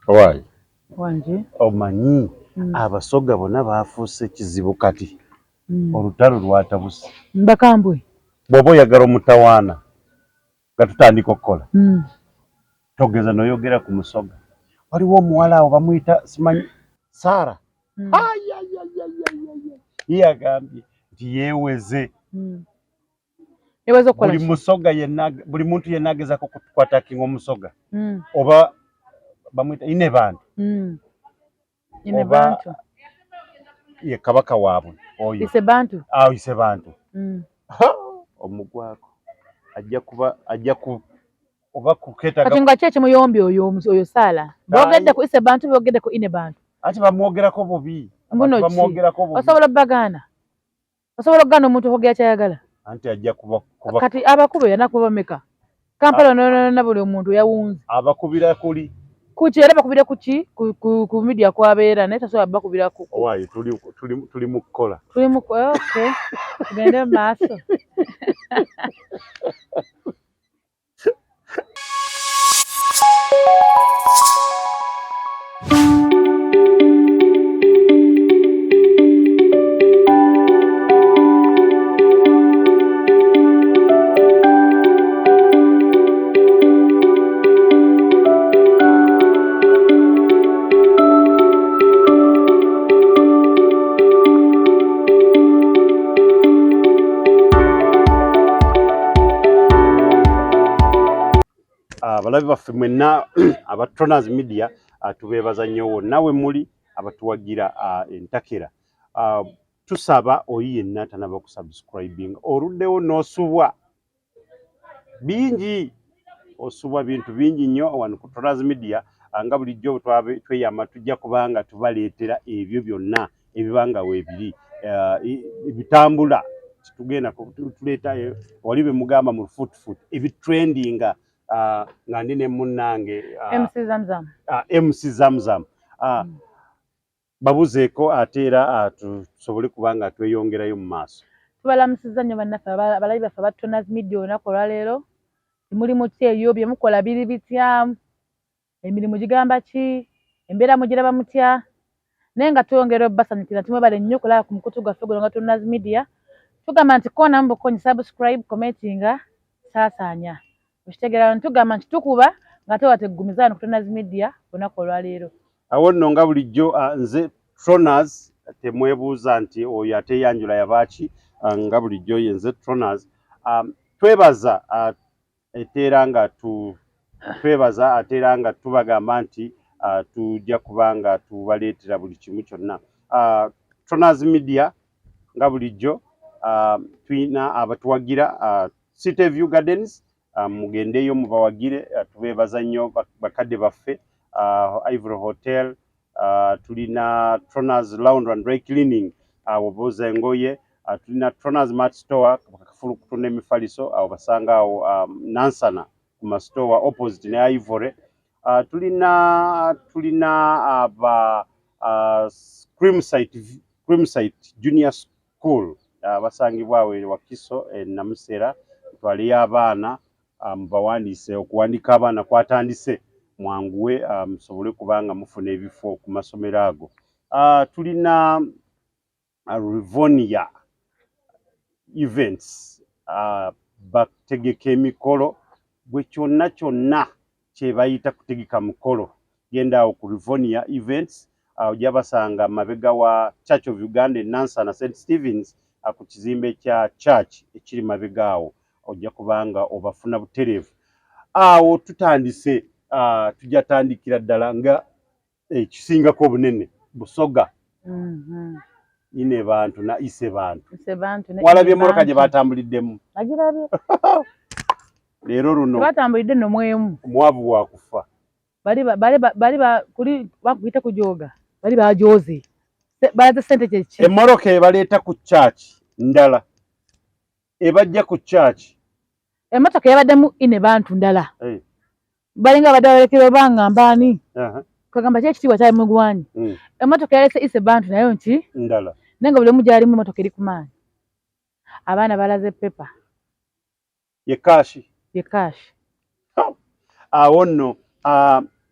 Owaaye. Wangi. Omanyi Abasoga bonna bafuuse kizibu kati. Olutalo lwatabuse. Bakambwe. Bw'oba oyagala omutawaana nga tutandika okukola togeza n'oyogera ku Musoga. Waliwo omuwala awo bamuyita simanyi Sarah. Ye agambye nti yeeweze. Yeeweze okukola Buli ki? Musoga yenna, buli muntu yenna agezaako okukwatakinga Omusoga oba bamuyita Inebantu. Inebantu. Oba ye kabaka waabwe oyo. Isebantu. Ah, Isebantu. Omugwako ajja kuba ajja ku oba kuketaga. Kati nga ki ekimuyombi oyo oyo Saala? Boogedde ku Isebantu, boogedde ku Inebantu. Ati bamwogerako bubi. Mbuno ki? Bamwogerako bubi. Osobola obbagaana? Osobola okugaana omuntu okwogera ky'ayagala? Anti ajja kuba, kuba. Kati abakube yanakuba bameka? Kampala yonna buli omuntu yawunze. Abakubira kuli. Kuki era bakubira kuki? Ku media kwabeera naye tasobola bakubira ku. Owaaye tuli mu kukola. Tuli mu okay. Tugende mu maaso. Abalabi baffe mwenna aba Tronaz Media, tubeebaza nnyo wonna we muli abatuwagira entakera. Tusaba oyo yenna tanaba kusubscribing, oluddewo n'osubwa bingi, osubwa bintu bingi nnyo wano ku Tronaz Media. Nga bulijjo tweyama tujja kubanga tubaleetera ebyo byonna ebibanga weebiri, ebitambula. Tugenda tuleeta wali be mugamba mu footfoot ebitrendinga, nga ndi ne munnange MC Zamzam. MC Zamzam. Babuzeeko ate era tusobole kuba nga tweyongerayo mu maaso. Tubalamusizza nnyo bannaffe abalabi baffe aba Tronaz Media olunaku olwaleero. Muli mutya eyo, bye mukola biri bitya, emirimu gigamba ki, embeera mugiraba mutya? Naye nga twongera obbasanyukira nti mwebale nnyo okulaba ku mukutu gwaffe guno nga Tronaz Media. Tugamba nti koona mu bukonyi, subscribe, commentinga, saasaanya. Okitegeera tugamba nti tukuba nga tewateggumiza wano ku Tronaz Media olunaku olwaleero. Awo nno nga bulijjo nze Tronaz, temwebuuza nti oyo ateeyanjula yabaaki, nga bulijjo ye nze Tronaz. Twebaza eteera nga twebaza ate era nga tubagamba nti tujja kuba nga tubaleetera buli kimu kyonna. Tronaz Media nga bulijjo tulina abatuwagira, City View Gardens, mugendeyo mubawagire, tubeebaza nnyo bakadde baffe. Ivory Hotel, tulina Tronaz Lounge and Dry Cleaning, booza engoye, tulina Tronaz Mart Store, kafulu kutunda emifaliso, awo basanga awo Nansana ku ma store opposite ne Ivory. Tulina aba Creamsite Junior School, basangibwa awo e Wakiso e Namusera. Twaliyo abaana, mubawandiise, okuwandiika abaana kwatandise, mwanguwe musobole kubanga mufuna ebifo ku masomero ago. Tulina Rivonia Events, bategeka emikolo, bwe kyonna kyonna kye bayita kutegeka mukolo, genda awo ku Rivonia Events, ojja basanga mabega wa Church of Uganda e Nansana St Stevens, ku kizimbe kya church ekiri mabega awo, ojja kubanga obafuna butereevu. Awo tutandise, tujja tandikira ddala nga ekisingako obunene Busoga. Ine bantu na ise bantu. Walabye emmotoka gye batambuliddemu? Agirabye. Leero luno. Batambulidde nno mwemu. Omwavu wa kufa. Bali kuli bakuyita kujooga. Bali bajooze. Balaze ssente kye ki? Emmotoka ebaleeta ku church ndala. Ebajja ku church. Emmotoka yabaddemu ine bantu ndala. Balinga abadde balekera obanga mbaani. Kagamba ki ekitiibwa kyali mugwanyi. Emmotoka yalese ise bantu nayo nti ndala. Naye nga buli omu gy'alimu emmotoka eri ku maanyi. Abaana balaze pepa. Ye kaashi. Ye kaashi. Awo nno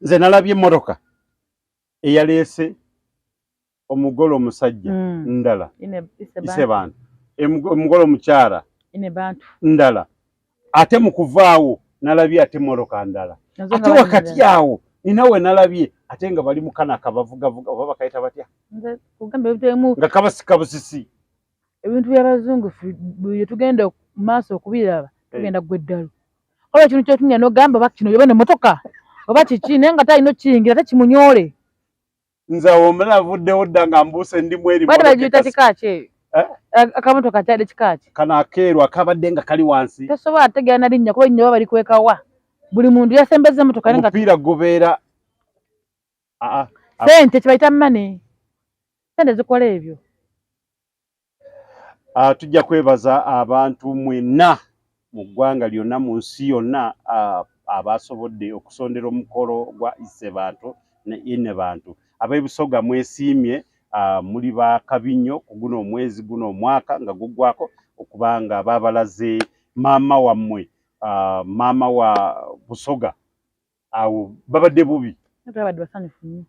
nze nalabye emmotoka. Eyaleese omugole omusajja ndala, Isebantu, omugole omukyala ndala, ate mu kuvaawo nalabye ate mmotoka ndala, ate wakati awo nina we nalabye ate nga bali mukana kabavugavuga, oba bakayita batya, nga kabasika busisi. Ebintu by'abazungu bye tugenda mu maaso okubiraba, tugenda gwa eddalu. Olwo ekintu kyotunya n'ogamba oba kino yoba nemotoka oba kiki, naye nga talina okiyingira ate kimunyoole. Nze awo omala avuddewo dda nga mbuuse ndi mweri. Bade bagiyita kika ki eyo? Eh? Akamotoka kyadde kika ki? Kano akeeru akabadde nga kali wansi. Tosobola tegeera na linnya, kuba erinnya oba balikwekawa. Buli muntu yasembezza emotoka. Omupiira gubeera sente kibayita money, sente zikola ebyo. Tujja kwebaza abantu mwenna mu ggwanga lyonna, mu nsi yonna, abasobodde okusondera omukolo gwa Isebantu ne Inebantu. Ab'ebusoga mwesiimye, muli bakabi nnyo ku guno omwezi, guno omwaka nga guggwako, okubanga babalaze maama wammwe, maama wa Busoga. Awo babadde bubi. Babadde basanyufu nnyo.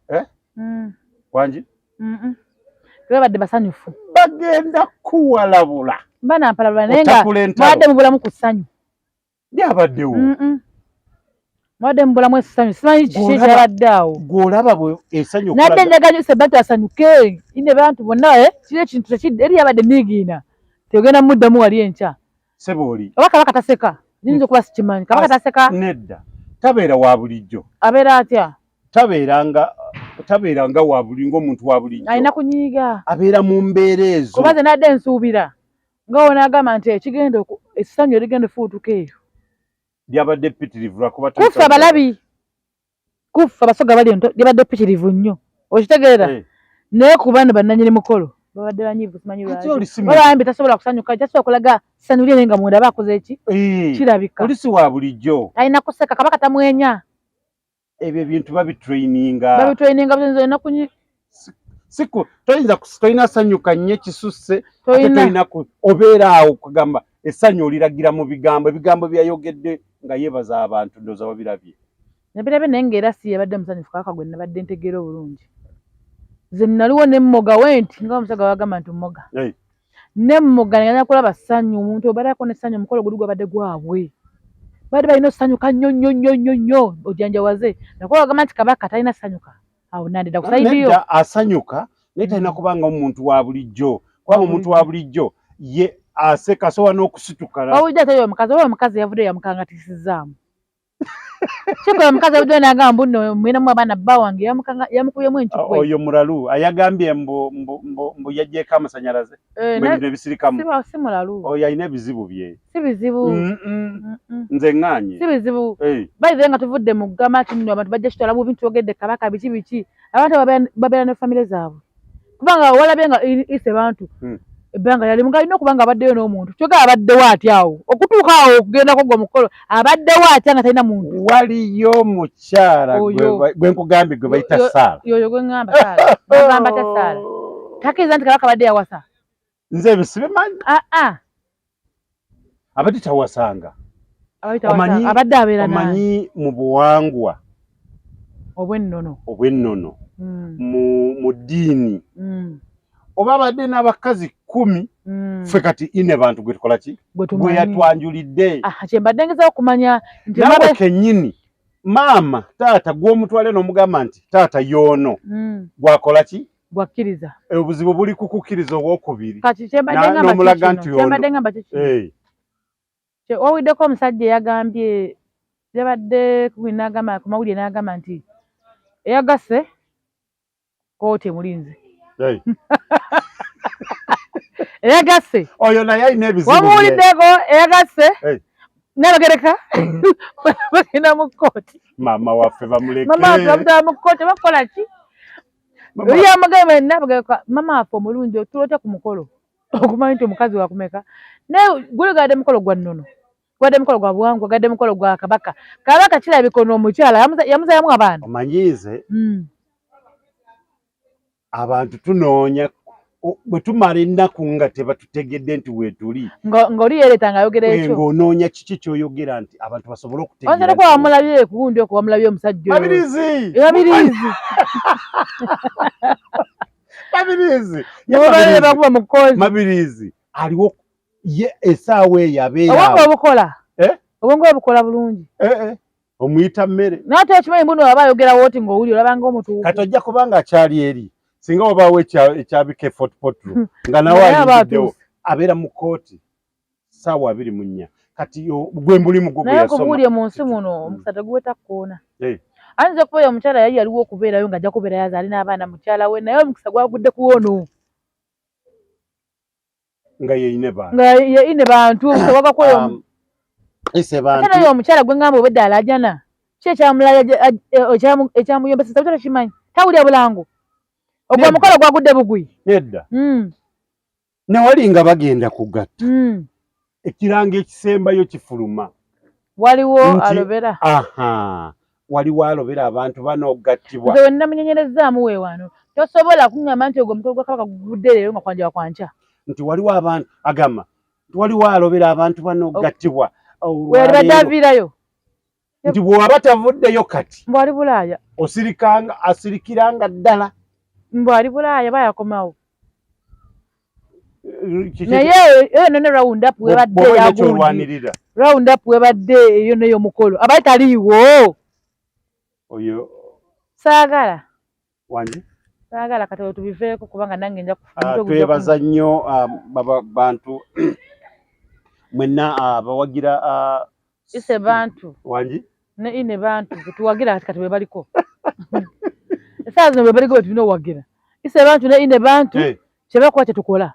Eh? Wangi? Babadde basanyufu. Bagenda kuwalabula. Banampalabula, naye nga mwabadde mubulamu ku ssanyu. Lyabaddewo. Mwabadde mubulamu essanyu, simanyi kiki ekyabadde awo. Gw'olaba bwe essanyu. Nadde njagala Sebantu asanyuke, ine bantu bonna, eh, kiri ekintu tekidde eri yabadde niigiina tegenda muddamu wali enkya. Sebooli. Oba kabaka taseka, nyinza okuba sikimanyi. Kabaka taseka? Nedda, tabeera wa bulijjo. Abeera atya? Tabeera nga wa buli ng'omuntu wa bulijjo. Alina kunyiiga. Abeera mu mbeera ezo. Kuba ze nadde nsuubira nga wonaagamba nti ekigenda essanyu erigenda ofuutuka eyo Lyabadde ppitirivu lwakuba Kuffe abalabi, kuffe abasoga bali ento, lyabadde ppitirivu nnyo, okitegeera? Eh. Naye ku bano bannanyini mukolo babadde banyiivu, simanyi Ate lwaki. oli si Olwambi tasobola kusanyuka, tasobola kulaga ssanyu lye, naye nga munda aba akoze eki? Eh, Kirabika oli si wa bulijjo. Alina kuseka, kabaka tamwenya. Ebyo ebintu babitraininga. Babitraininga buzinzi, olina kunyi Siku toyinza tolina sanyuka nnyo ekisusse ate Toyina. Tolina obeera awo kugamba essanyu oliragira mu bigambo, ebigambo byayogedde nga yeebaza abantu, ndowooza wabirabye. Nabirabye, naye ng'era si yabadde musanyufu kabaka gwe nabadde ntegeera obulungi. Nze naliwo nemmoga wenti nga omusaga wagamba nti mmoga. Hey. Nemmoga ngenda kulaba ssanyu, omuntu obalako nessanyu, omukolo guli gwabadde gwabwe, badde balina osanyuka nnyo nnyo nnyo nnyo nnyo, ojanjawaze nakuba bagamba nti kabaka talina sanyuka, awo nandida ku side yo. Nedda, asanyuka naye talina kubanga omuntu wa bulijjo, kubanga omuntu wa bulijjo ye aseka, asobola n'okusituka. Wawulidde ate oyo omukazi, oba omukazi yavuddeyo yamukangatisizaamu kikola, omukazi yavuddeyo n'agamba mbu nno mwinamu abaana, bba wange yamukuyemu encukwe. Oyo mulalu ayagambye mbu yaggyeko amasanyalaze. Eh, mbu ebintu ebisirikamu. Si mulalu. Oyo alina ebizibu bye. Si bizibu. Nze ŋŋaanye. Si bizibu. Eh, bayize nga tuvudde mu ggama kino, abantu bajja kitwala bubi nti twogedde kabaka biki biki. Abantu abo babeera ne famire zaabwe, kubanga walabye nga ise bantu ebbanga yalimu nga alina okuba nga abaddeyo n'omuntu, kyogera abaddewo atya awo okutuuka awo okugendako gwe mukolo, abaddewo atya nga talina muntu? Waliyo omukyala Oyo. gwe nkugambye gwe bayita Saala. Yoyo gwe ŋŋamba Saala, bagamba ta Saala takkiriza nti kabaka abadde yawasa. Nze ebyo sibimanyi. Aa. Abadde tawasanga. Abadde tawasa, abadde abeera naani? Omanyi mu buwangwa obw'ennono. Obw'ennono, mu ddiini, oba abadde n'abakazi 10, ffe kati ine bantu gwe tukola ki? Gwe Gwe tumanyi. Yatwanjulidde. Ah, kyembadde ngezaako okumanya nti Naawe kennyini maama taata gw'omutwale n'omugamba nti taata y'ono, gwakola ki? Gwakkiriza. Obuzibu buli kukukkiriza owokubiri. Kati kyembadde ngamba N'omulaga kikino, nti ono. kyembadde ngamba kikino. Eh, Wawuliddeko omusajja eyagambye, yabadde n'agamba ku mawulire n'agamba nti eyagasse kooti emulinze. Hey. Eyagasse. Oyo naye alina ebizibu bye. Wamuwuliddeko eyagasse? Hey. Nabagereka bagenda mu kkooti. Maama waffe bamuleke. Mama waffe bamutwala mu kkooti, bakukola ki? Mama- Yamugambe Nabagereka, mama waffe omulungi, otulote ku mukolo okumanya nti omukazi wakumeka, naye guli gadde mukolo gwa nnono, gwadde mukolo gwa buwangwa, gadde mukolo gwa kabaka. Kabaka kirabika ono omukyala yamuzayamu abaana. Omanyiize abantu tunoonya Bwe tumala ennaku nga tebatutegedde nti weetuli, ng'oli yeereeta ng'ayogera ekyo, ng'onoonya kiki ky'oyogera nti abantu basobole okutegeera. Oyinza nokuba wamulabye ku gundi okwo, wamulabye omusajja oyo. Mabirizi. Mabirizi. Mabirizi. Mubalire bakuba mu kkooti. Mabirizi aliwo ye essaawa eyo abeera Obwongo awo. obukola. Eh? Obwongo obukola bulungi. Eh, eh. Omuyita mmere. Naye ate okimanyi mbuno aba ayogera wooti ng'owulira olabanga omutuufu. Kati ojja kubanga akyali eri singa wabaawo ekyabika e Fort Portal nga nawe Naye aba ayingiddewo, atuuse. abeera mu kkooti ssaawa 24. Kati gwe mulimu gwo gwe Naye yasoma. nkubuulire, mu nsi muno omukisa teguweta kkoona. Ayinza okuba oyo omukyala yali yaliwo okubeerayo ng'ajja kubeerayo azaale n'abaana mukyala we, naye omukisa gwagudde ku ono. Nga yeine bantu. Nga yeine bantu, omukisa gwagwa ku oyo. Ise Ate bantu. naye omukyala gwe ŋŋamba obwedda alaajana, ki ekyamuyombeseza butera kimanyi tawulira bulango ogwo. Nedda. Omukolo gwagudde bugwi. Nedda. Newali nga bagenda kugatta. Ekirango ekisembayo kifuluma. Waliwo Nti- alobera. Aha, waliwo alobera abantu bano okugattibwa. Nze wennamunyenyerezzaamu we wano, tosobola kuŋŋamba nti ogwo omukolo gwa Kabaka gugudde leero nga kwanjula kwankya. Nti waliwo abantu agamba nti waliwo alobera abantu bano okugattibwa Weyalibadde olwaleero. aviirayo. Nti bw'waba tavuddeyo kati Mbu ali Bulaaya. osirikanga, asirikiranga ddala. Mbu ali Bulaaya bayakomawo. Kiki- Naye eyo none round up webadde bw'oba olina eyagundi. ky'olwanirira. Round up webadde eyo ney'omukolo abaye taliiwo. Oyo Saagala. Wangi. Saagala kati tubiveeko kubanga nange nja kufa. Ah, Omutwe gujja twebaza nnyo baba bantu mwenna abawagira Ise bantu. Wangi. Ne ine bantu tuwagira kati kati bebaliko essaawa zino, bebaliko betulina owagira ise bantu ne ine bantu. Kyebakola kyetukola.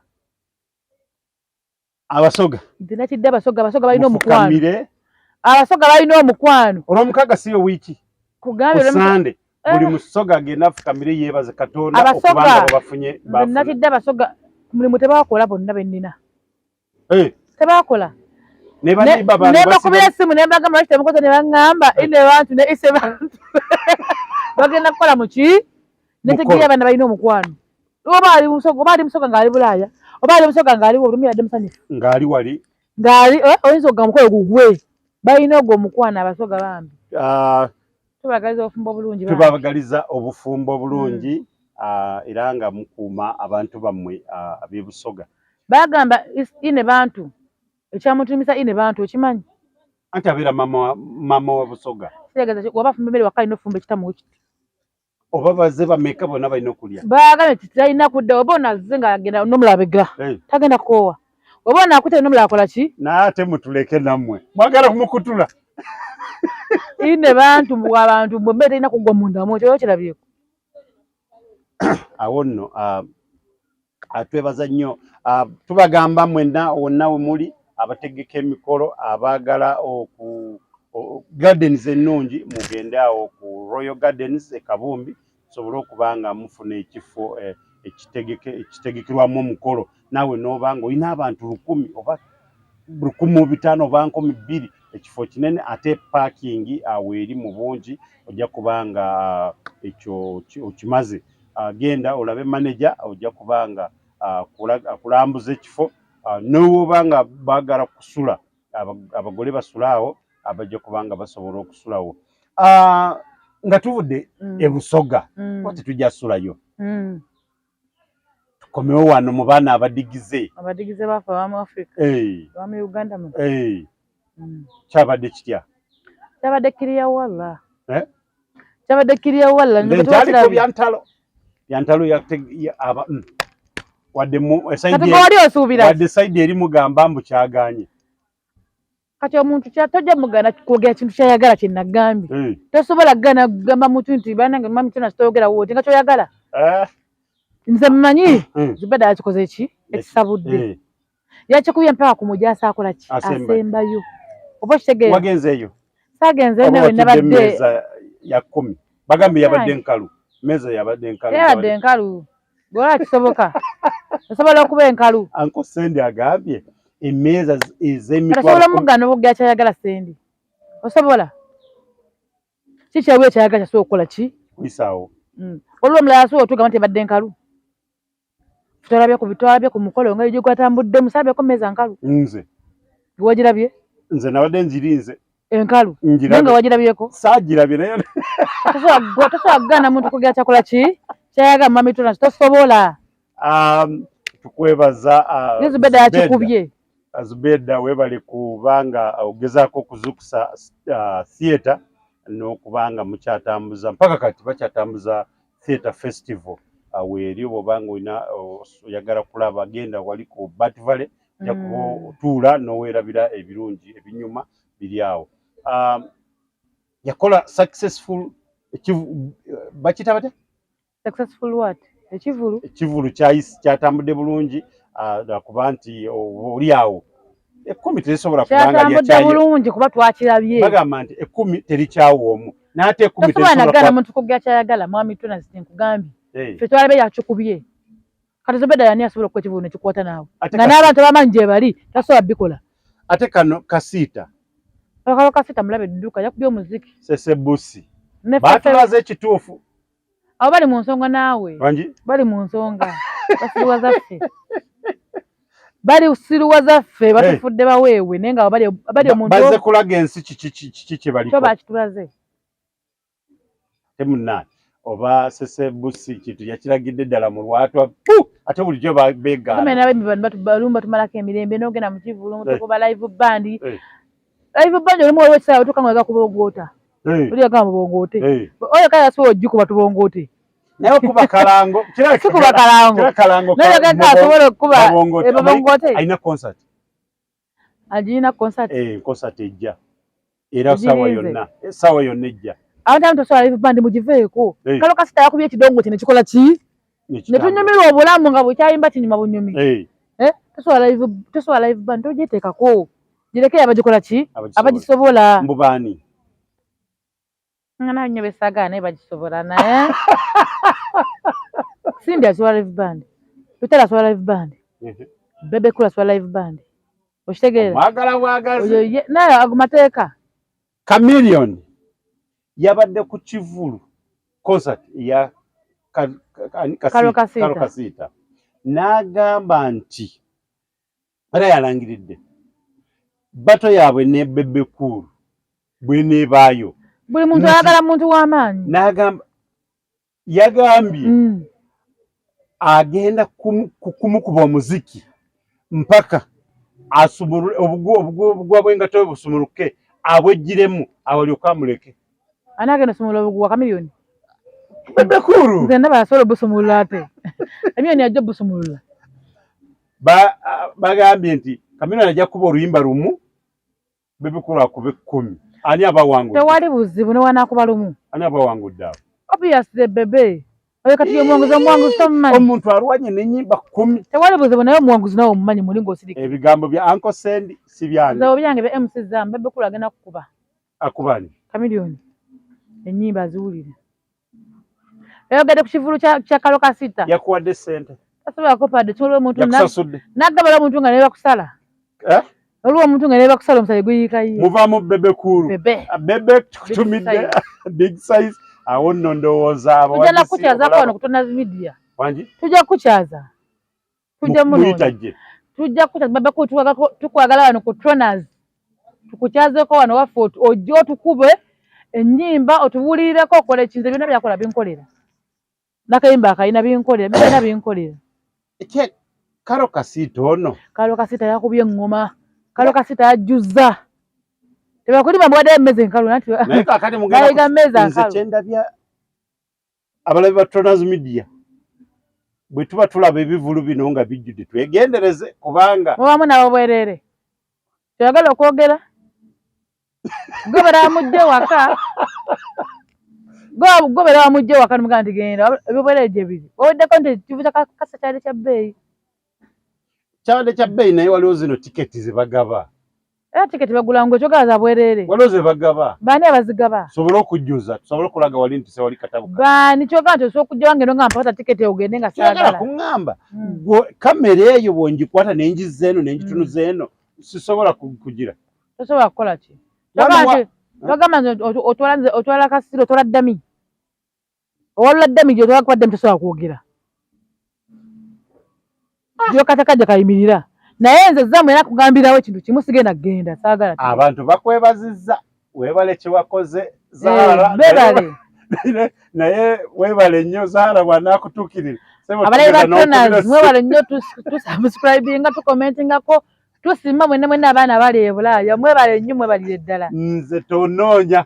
Abasoga. Nze nakidde Abasoga, Abasoga balina omukwano. Mufukamire. Abasoga balina omukwano. Olwomukaaga siyo wiiki Kugambye. Ku Sande buli musoga agenda afukamire yeebaze Katonda Abasoga. okubanga babafunye Nze bafuna. nakidde Abasoga ku mulimu tebakola, bonna bennina tebakola. Ne baneiba bange Nembakubira essimu nembagamba lwaki temukoze, ne baŋŋamba ine bantu ne ise bantu bagenda kukola muki. Netegeera abaana balina omukwano, oba ali Musoga, oba ali Musoga ng'ali Bulaaya, oba ali Musoga ng'ali olumi, yadde musanyufu. Ng'ali wali. Ng'ali oyinza okuga mukolo gugwe, balina ogwo omukwano Abasoga bambi. Tubagaliza obufumbo obulungi bambi. Tubagaliza obufumbo obulungi, era nga mukuuma abantu bammwe ab'ebusoga. Bagamba ine bantu ekyamutumisa ine bantu okimanyi? Anti abeera mama wa Busoga. Kitegeeza waba afumba emmere waka alina ofumba ekitamu wekiti. Oba bazze bameka, bonna balina okulya. Bagambye nti talina kudda oba onazze ng'agenda n'omulabega. Tagenda kukoowa oba onaakute n'omulala akola ki. Naye ate mutuleke nammwe, mwagala kumukutula. Ine bantu abantu bwe mmere terina kuggwa mundamu, ekyo kirabyeko. Awo nno twebaza nnyo. Tubagamba mwenna wonna we muli abategeka emikolo, abaagala oku gardens ennungi, mugende awo ku Royal Gardens e Kabumbi musobole okuba nga mufuna ekifo ekitegekerwamu omukolo, naawe n'oba nga olina abantu 1000 oba 1500 oba 2000, ekifo kinene ate parking awo eri mu bungi, ojja kuba nga ekyo okimaze. Genda olabe manager, ojja kuba nga akulambuza ekifo, n'oba nga baagala kusula, abagole basula awo, abajja kuba nga basobola okusulawo. Nga tuvudde e Busoga, kuba tetujja sulayo, tukomewo wano mu baana abadigize. Abadigize bafe abamu Africa, abamu Uganda muno. Kyabadde kitya? Kyabadde kiriya walla. Eh? Kyabadde kiriya walla. Nze nkyaliko byantalo, byantalo aba wadde mu Kati gwe wali osuubira ki? Wadde side eri mugamba mbu kyaganye. Kati omuntu tojja mugana kwogera kintu kyayagala, kye nagambye. Tosobola kugana kugamba muntu nti banange mami tona sitoyogera wooti nga kyoyagala. Nze mmanyi Zubeda yakikoze ki ekisabudde. Yakikubye mpaka ku mujaasi akola ki? Asembayo. Asembayo, oba okitegeera? Wagenzeeyo? Saagenze. Oba Newe watudde nabadde mmeeza ya 10, bagambye yabadde Yange. nkalu, mmeeza yabadde nkalu. Teyabadde enkalu, bwolaba kisoboka osobola okuba enkalu. Uncle Sendi agambye emmeeza ez'emitwalo Osobola omugana okwogera kyayagala, Sendi, osobola kikyawe ekyayagala kyasobola okukola ki? Kuyisaawo. Waliwo omulala asobola otugamba nti ebadde nkalu. Twalabye ku twalabye ku mukolo nga gye gwatambuddemu, saabyeko mmeeza nkalu. Nze Wagirabye? Nze nabadde nzirinze. Enkalu? Naye nga Ngirabe. wagirabyeko? Saagirabye naye. Tosobola kugaana muntu kugira kyakola ki kyayagala, mami Tona, tosobola. Tukwebaza Ye Zubeda yakikubye. Zubeda, webale kubanga ogezaako okuzukusa theatre n'okubanga mukyatambuza mpaka kati, bakyatambuza theatre festival weeri. Bw'obanga olina oyagala kulaba, genda wali ku Bat Valley, ojja kuba otuula n'oweerabira ebirungi ebinyuma biri awo. Yakola successful bakiyita batya? Successful what? Ekivulu? Ekivulu kyatambudde bulungi, lwakuba nti oli awo ekkumi terisobola kubanga Kyatambudde lyakyaye bulungi kuba twakirabye. Bagamba nti ekkumi terikyawa omu, n'ate ekkumi Tosobola terisobola nagaana muntu kugira kyayagala, mwami Tona, nkugambye. Hey, Ffe twalabye yakikubye. Kati Zubeda yani asobola okukola ekivulu nekikwata naawe ate nga n'abantu abamanyi gye bali tasobola bikola? Ate kano Kasiita. Akalo Kasiita mulabe edduka, yakubye omuziki. Sesebusi Ne batulaze ekituufu. Abo bali mu nsonga naawe. Wangi? Bali mu nsonga, basiruwa zaffe, bali siruwa zaffe, batufudde baweewe, naye nga bali omuntu Bazze kulaga ensi kiki kye baliko. Kyo bakitulaze. Temunnaani oba Sesebusi kintu yakiragidde ddala mu lwatwa pu, ate bulijjo beegaana. N'abayimbi bano balumba tumalako emirembe n'ogenda mu kivulu tukuba live band. Eh. Live band olimu, waliwo ekisaawe otuuka nga oyagala kubongoota. Oli yagamba mubongoote. Oyo kale asobola ogikuba tubongoote. Naye okuba kalango. Sikuba kalango. Kira kalango. Naye oyagala asobola okukuba. Babongoote. Babongoote. Alina concert. Agirina concert? Eh, concert ejja era sawa Ogirinze. yonna, sawa yonna ejja. Abantu abamu tosobola live band, mugiveeko. Eh. Kalo Kasita yakubye ekidongo kye nekikola ki ne Nekitambula. tunyumirwa obulamu nga bwekyayimba kinyuma bunyumi. Eh, Tosobola live band, togyeteekako, gireke abagikola ki abagisobola. Abagisobola. Mbubaani? Nga nawe nnyo besaagala naye bagisobola, naye Cindy asobola live band, Lutale asobola live band, Bebe Cool asobola live band, okitegeera? Omwagala bwagazi. Oyo ye naye ago mateeka. Chameleon yabadde ku kivulu concert ya Karo Kasiita. Karo Kasiita, n'agamba nti era yalangiridde battle yaabwe ne Bebe Cool bweneebaayo. Buli muntu ayagala muntu w'amaanyi. N'agamba, yagambye agenda kumukuba omuziki mpaka asumulule obuguwa bw'engato bwe busumuluke, abwegiremu, awalyoke amuleke. Ani agenda osumulula obuguwa? Chameleon? Bebe Cool. Nze ndaba asobola obusumulula, ate Chameleon ajja obusumulula. Bagambye nti Chameleon ajja kuba oluyimba lumu, Bebe Cool akuba 10. Ani abawangudde? Tewali buzibu newanaakuba lumu. Ani abawangudde abo? Obviously Bebe oyo kati ye omuwanguzi. Omuwanguzi tomumanyi? Omuntu alwanye n'ennyimba 10. Tewali buzibu, naye omuwanguzi nawe omumanyi muli ng'osirika. Ebigambo bya Uncle Sendi si byange. Nze byange bya MC Zam. Bebe Cool agenda kukuba. Akubani? Chameleon ennyimba aziwulira. Yayogedde ku kivulu kya Kalo Kasita. Yakuwadde sente? Tasobola kopadde kiwaliwo omuntu Yakusasudde? Nagabala omuntu nga nebakusala. Eh? Waliwo omuntu nga nebakusala omusaayi guyiikayo. Muvaamu Bebe Cool. Bebe. Bebe tukutumidde big size awo nno, ndowooza Tujja nakukyazaako wano ku Tonas Media. Wangi? Tujja kukukyaza, tujja munoonya. Muyita gye. Tujja kukukyaza Bebe Cool, tukwagala wano ku Tronas, tukukyazeeko wano waffe, ojje otukube ennyimba, otubuulirireko, okola ekintu byonna byakola binkolera, nakayimba akayina binkolera, byonna binkolera. Karo Kasiita ono. Kalo Kasiita yakubye eŋŋoma, Kalo Kasiita yajjuzza, tebakulima muwaddeyo emmeze enkalu nanti. Naye kakati mugenda Bayiga mmeze nze akalu. Kyendabya abalabi ba Tronas Media, bwe tuba tulaba ebivulu bino nga bijjudde, twegendereze kubanga Mubamu nabobwerere, toyagala okwogera, gobera wamugje waka, gobera wamugje waka nomugamba nti genda, ebyobwerere gye biri. Waweddeko nti ekivu kya Kasa kyali kya bbeeyi. Kyabadde kya bbeeyi, naye waliwo zino tiketi ze bagaba. Era tiketi bagula ngo kyogala za bwerere? Waliwo ze bagaba. Baani abazigaba? Tusobole okujjuza, tusobole okulaga wali nti sewali katabuka. Baani? Kyogala nti osobola okujja wange nonga mpata tiketi ogende nga Kyagala saagala. kuŋŋamba gwe kamera eyo bw'ongikwata nengiza eno nengitunuza eno, sisobola kugira. Tosobola kukola ki? Wano Togamba nti otwala nze, otwala kasiro, otwala ddami, owalula ddami gyotwala kuba ddami, tosobola kwogera. Gyokatakajja kayimirira. Naye nze Zamu era kugambirawo ekintu kimu, sigenda kugenda, saagala. Abantu bakwebazizza, weebale kye wakoze Zahara. Beebale. Naye weebale nnyo Zahara bw'anaakutuukirira. Abalabi ba Tonaz mwebale nnyo, tusubscribinga, tucommentingako, tusiima mwenna mwenna abaana abali e Bulaaya, mwebale nnyo, mwebalire ddala. Nze tonoonya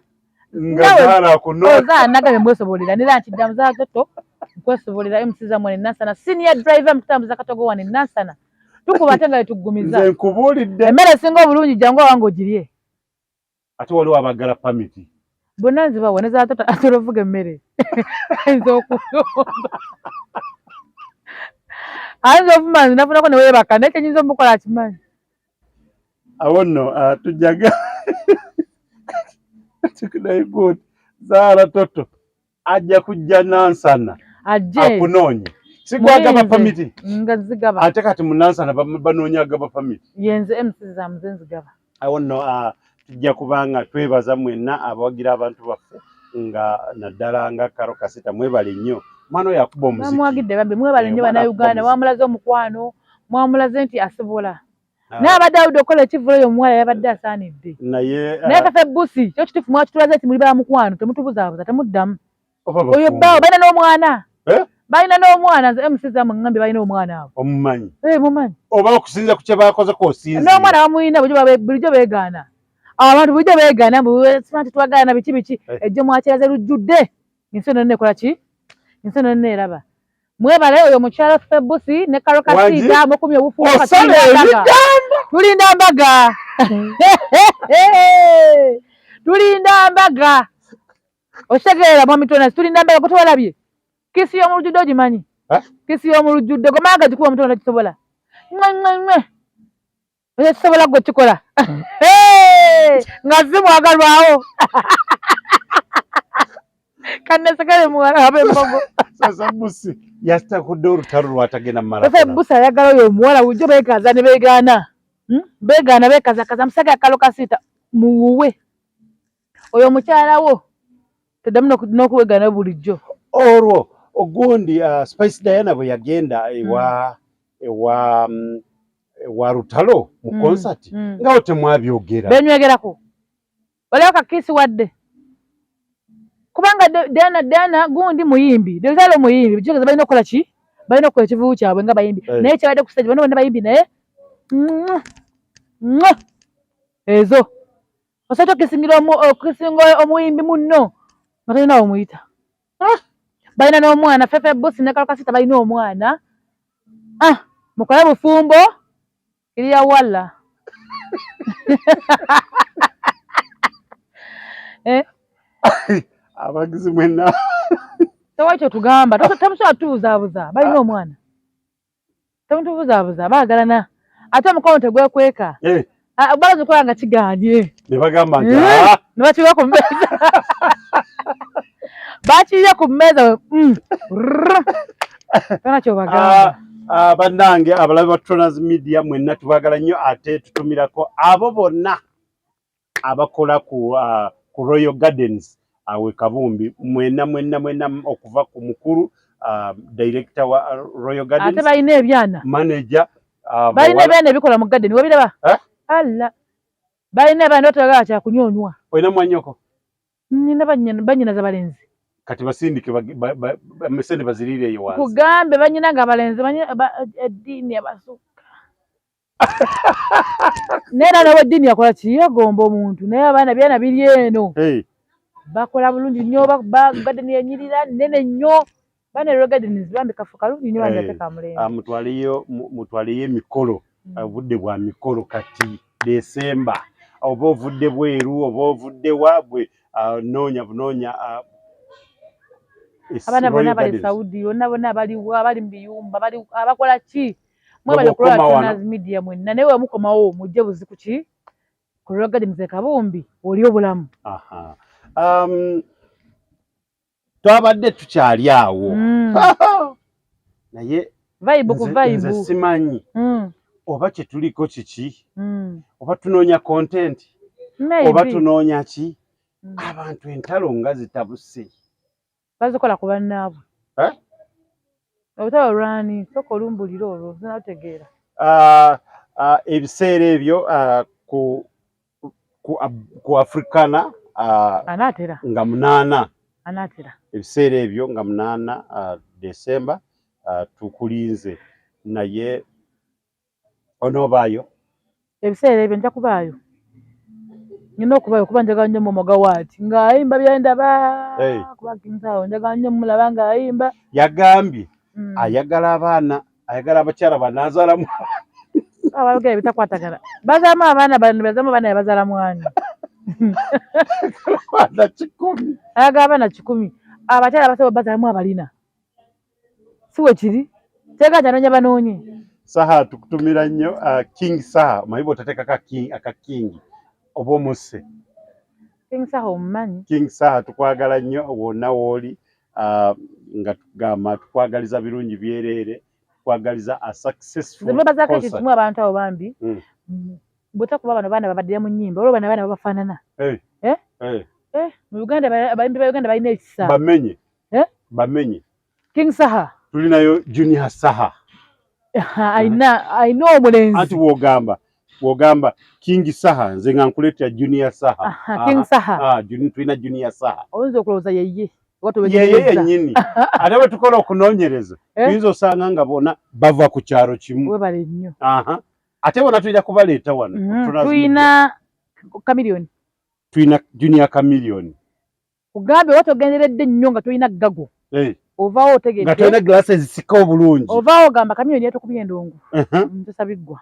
nga Zahara akunoonya. Zahara nagambye mwesobolera, nera nkiddamu Zahara Toto nkwesobolera. MC Zamu wano e Nansana, senior driver mu kutambuza katogo wano e Nansana, tukuba ate nga tuggumiza. Nze nkubuulidde. Emmere esinga obulungi jangu awange ogirye. Ate waliwo abaagala pamiti. Bonna nzibawa ne Zahara Toto atera ovuga emmere. Ayinza okuyomba. Ayinza ovuma nze nafunako ne weebaka, naye kyenyinza omukola akimanyi. Awo nno tujjaga good. Zahara Toto ajja kujja Nansana. Ajje. Akunoonye. Sigwagaba pamiti. Nga zigaba. Ate kati mu Nansana banoonya agaba pamiti. Yenze MC Zamu nze nzigaba. Awo nno tujja kubanga twebaza mwenna abawagira abantu baffe nga naddala nga Karo Kasita, mwebale nnyo. Omwana oyo akuba omuziki. Bamuwagidde bambi, mwebale nnyo Bannayuganda, mwamulaze omukwano, mwamulaze nti asobola. Naye abadde awudde okukola ekivvulu, oyo omuwala yabadde asaanidde. Naye Naye Fefe Busi, kyo kituufu mwakitulaze nti muli ba mukwano, temutubuzaabuza, temuddamu. Oyo bbaawe balina n'omwana. Balina n'omwana, nze MC Zamu ngambye balina omwana abo. Omumanyi? Mumanyi. Oba okusinza ku kye bakoze kw'osinziira. N'omwana bamuyina, bulijjo beegaana. Abantu bulijjo beegaana, mbu twagala biki biki. Ejjo mwakiraze lujjudde. Ensi yonna ekola ki? Ensi yonna eraba. Mwebale oyo mukyala Fefe Busi ne Karo Kasita mukumye obufuuka, tulinda mbaga. Tulinda mbaga. Okitegeera mwami Tonaz, tulinda mbaga gwe tewalabye. Kiss y'omu lujjudde ogimanyi? Kiss y'omu lujjudde gwe manga gikuba omutono takisobola. Mwe mwe mwe. Okisobola gwe kikola. Nga si mwagalwawo. Kannesekere muwala w'embogo. Sasa Busi yatakudde olutalo lwatagenda mumala. Fefe Busi ayagala oyo omuwala, bulijjo beekaza ne beegaana. Beegaana beekazakaza musajja Karo Kasita muwuwe. Oyo omukyala wo toddamu n'okuwegaana bulijjo. Olwo ogundi Spice Diana bwe yagenda ewa Lutalo mu concert, nga wo temwabyogera. Benywegerako. Waliwo kakiisi wadde. Kubanga Diana Diana gundi muyimbi, Lutalo muyimbi, kitegeeza balina okukola ki? Balina okukola ekivubu kyabwe nga bayimbi. Naye kyabadde ku stage bano bonna bayimbi naye ezo. Osobola okusingira okusinga omuyimbi munno nga tolina w'omuyita. Balina n'omwana, Fefe Busi ne Karo Kasita balina omwana. Mukole bufumbo iriya wala. Abagizi mwenna. Tewali kyotugamba, temusobola tubuzaabuza, balina omwana. Temutubuzaabuza, baagalana. Ate omukono tegwekweka. Balaza okukola nga kigaanye. Ne bagamba nti Ne bakiwa ku mmeeza. Bakirya ku mmeeza. Tona kyobagamba. Bannange abalabi ba Tronas Media mwenna tubaagala nnyo, ate tutumirako abo bonna abakola ku Royal Gardens awe Kabumbi, mwenna mwenna mwenna, okuva ku mukulu director wa Royal Gardens. Ate balina ebyana. Manager Balina ebyana ebikola mu garden, wabiraba? Alla. Balina abaana batagala kyakunyonywa. Olina mwanyoko? Nina bannyinaze abalenzi. Kati basindike sente baziriire eyo wansi. Kugambe bannyina nga abalenzi eddiini abasukka. Naye era nawe eddiini yakola ki? Yegomba omuntu, naye abaana byana biri eno. Bakola bulungi nnyo, garden enyirira nnene nnyo. Bana Royal Gardens bambi kafo kalungi nnyo bambi ate ka mulembe. Mutwaleyo emikolo, obudde bwa mikolo kati Desemba. Oba ovudde bweru oba ovudde waabwe, noonya bunoonya. Abaana bonna bali Saudi, bonna bonna baliwa, bali mu biyumba, bali abakola ki? Mwebale kulola Tronas Media mwenna, naye we mukomawo mujje buzi ku ki? Ku Royal Gardens e Kabumbi oli obulamu. Twabadde tukyali awo. Naye Vibe ku vibe. Nze simanyi oba kye tuliko kiki, oba tunoonya content, oba tunoonya ki? Abantu entalo nga zitabuse. Bazikola ku bannaabwe. Olutalo lwani? Sooka olumbulire olwo, sinalutegeera. Ebiseera ebyo ku Africana Anaatera. nga 8. Anaatera. Ebiseera ebyo nga 8 December, tukulinze, naye onoobaayo? Ebiseera ebyo nja kubaayo, nina okubaayo kuba njagala nnyo Momogawaati ng'ayimba byendaba. Hey. Kuba kinsawo njagala nnyo mulaba ng'ayimba. Yagambye ayagala abaana, ayagala abakyala banaazaalamu. Abayogera ebitakwatagana bazaamu abaana bano, bazaamu abaana, yabazaala mwani? Abaana 100. Ayagala abaana 100, abakyala abasobola bazaalamu abalina si we kiri, kyega nti anoonya banoonye. Saha tukutumira nnyo, King Saha. Omanyi bw'otateekako aka King oba omusse. King Saha omumanyi. King Saha, tukwagala nnyo wonna w'oli, nga tugamba tukwagaliza birungi byereere, tukwagaliza a successful Nze mwebazaako ekintu concert. kimu, abantu abo bambi. Bw'otakuba bano baana babaddira mu nnyimba, olwo bano abaana babafaanana. Hey. Eh? Hey. Eh, mu Uganda abayimbi ba Uganda balina ekisa. Bamenye. Eh? Bamenye. King Saha. Tulinayo Junior Saha. Alina omulenzi. Anti wogamba King Saha, nze nga nkuleetera Junior Saha. Aha, King Saha. Ah, tulina Junior Saha. Oyinza okulowooza yeye. Oba yeye tobetegereza. Yennyini. Ate bwe tukola okunoonyereza, Eh? tuyinza osanga nga bonna bava ku kyalo kimu. Webale nnyo. Aha. Ate bonna tulina kubaleeta wano. Tulina Tulina Chameleone. Tulina Junior Chameleone. Kugambye oba togenderedde nnyo nga tolina ggago. Hey. Ovaawo Nga otegedde. tolina glasses zisika obulungi. Ovaawo ogamba Chameleone yatukubye endongo. Tosabiggwa.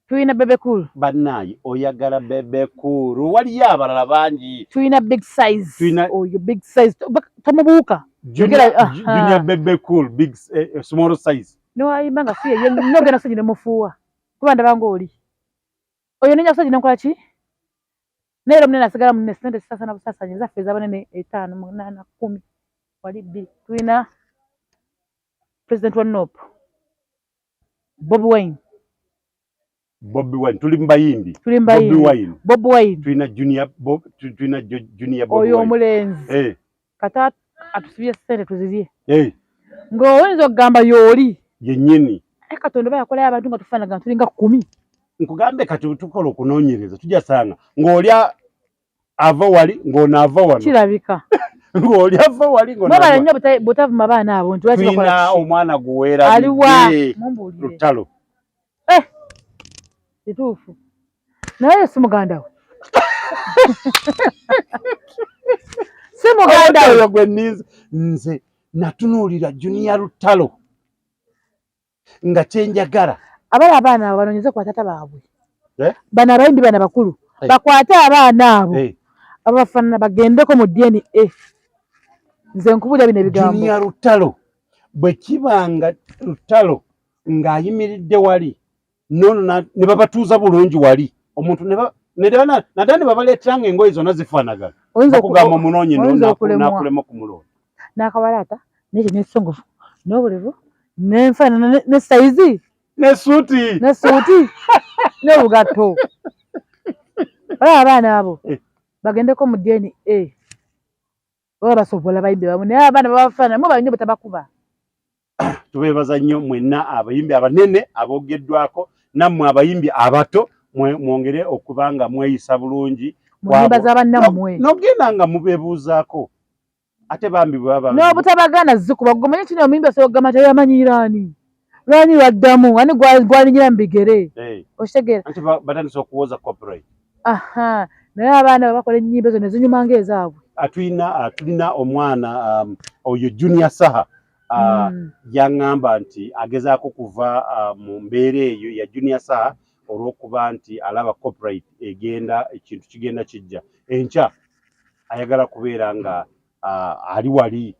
Tulina Bebe Cool. Bannaaye, oyagala Bebe Cool, waliyo abalala bangi. Tulina Big Size. Oyo Big Size tomubuuka. Junior, Aha. Junior Bebe Cool, big small size. Newayimba nga si yeye, nogenda kusajja nemufuuwa kuba ndaba ng'oli oyo nenya kusajja nenkola ki, naye era omunene asigala munene. Sente zisasana busasanyi zaffe ez'abanene 5, 8, 10, wali 2. Tulina president wa NUP, Bobi Wine. Bobi Wine, tuli mu bayimbi. Tuli mu Bobi bayimbi. Wine. Bobi Wine. Tulina Junior Bob, tulina Junior Bobi Oyo Wine. omulenzi kata atusibye sente tuzirye. Ng'oyinza okugamba y'oli Yennyini. Naye Katonda oba yakolayo abantu nga tufaanagana, tulinga 10. Nkugambe kati tukola okunoonyereza, tujja sanga ng'oli ava wali, ng'ono ava wano. Kirabika. Ng'oli ava wali, ng'ono Mwebale ava nnyo butavuma baana abo nti lwaki bakola Tulina ki? omwana guweerabidde. Aliwa? Mumbuulire. Lutalo. Kituufu, naye si muganda we, si muganda we. Oyo gwe nninze nze natunuulira Junior Lutalo nga kyenjagala. Abali abaana abo banoonyeze ku batata baabwe. Eh? Bano abayimbi bano bakulu Eh. bakwate abaana abo Eh. abafaanana bagendeko mu DNA. Nze nkubulira bino ebigambo. Junior Lutalo, bwe kiba nga Lutalo ng'ayimiridde wali nono ne babatuuza bulungi wali omuntu naddala ne babaleetera nga engoye zonna zifaanagana, Oyinza bakugamba omunoonye oyinza okulemwa. n'akulema okumulonda. N'akawalaata n'ekyo n'ekisongovu n'obulevu n'enfaanana ne sayizi N'essuuti. N'essuuti n'obugatto. Olaba abaana abo Eh. bagendeko mu DNA baba basobola bayimbi bamu, naye abaana babafaanana mu nnyo bwetabakuba. Tubeebaza nnyo mwenna abayimbi abanene aboogeddwako, nammwe abayimbi abato mwongere okuba nga mweyisa bulungi Mu nnyimba z'abannammwe. N'ogenda nga mubeebuuzaako ate bambi bwe baba N'obutabagaana zikuba gwe kino omuyimbi osobola okugamba nti oyamanyiira ani lwani lwaddamu ani gwalinyira mu bigere. Eh. Okitegeera? Anti batandise okuwoza copyright. Aha, naye abaana bwe bakola ennyimba ezo ne zinyuma ng'ezaabwe. Tulina omwana oyo Junior Saha, yaŋŋamba nti agezaako kuva mu mbeera eyo ya Junior Saha olw'okuba nti alaba copyright egenda, ekintu kigenda kijja enkya, ayagala kubeera nga ali wali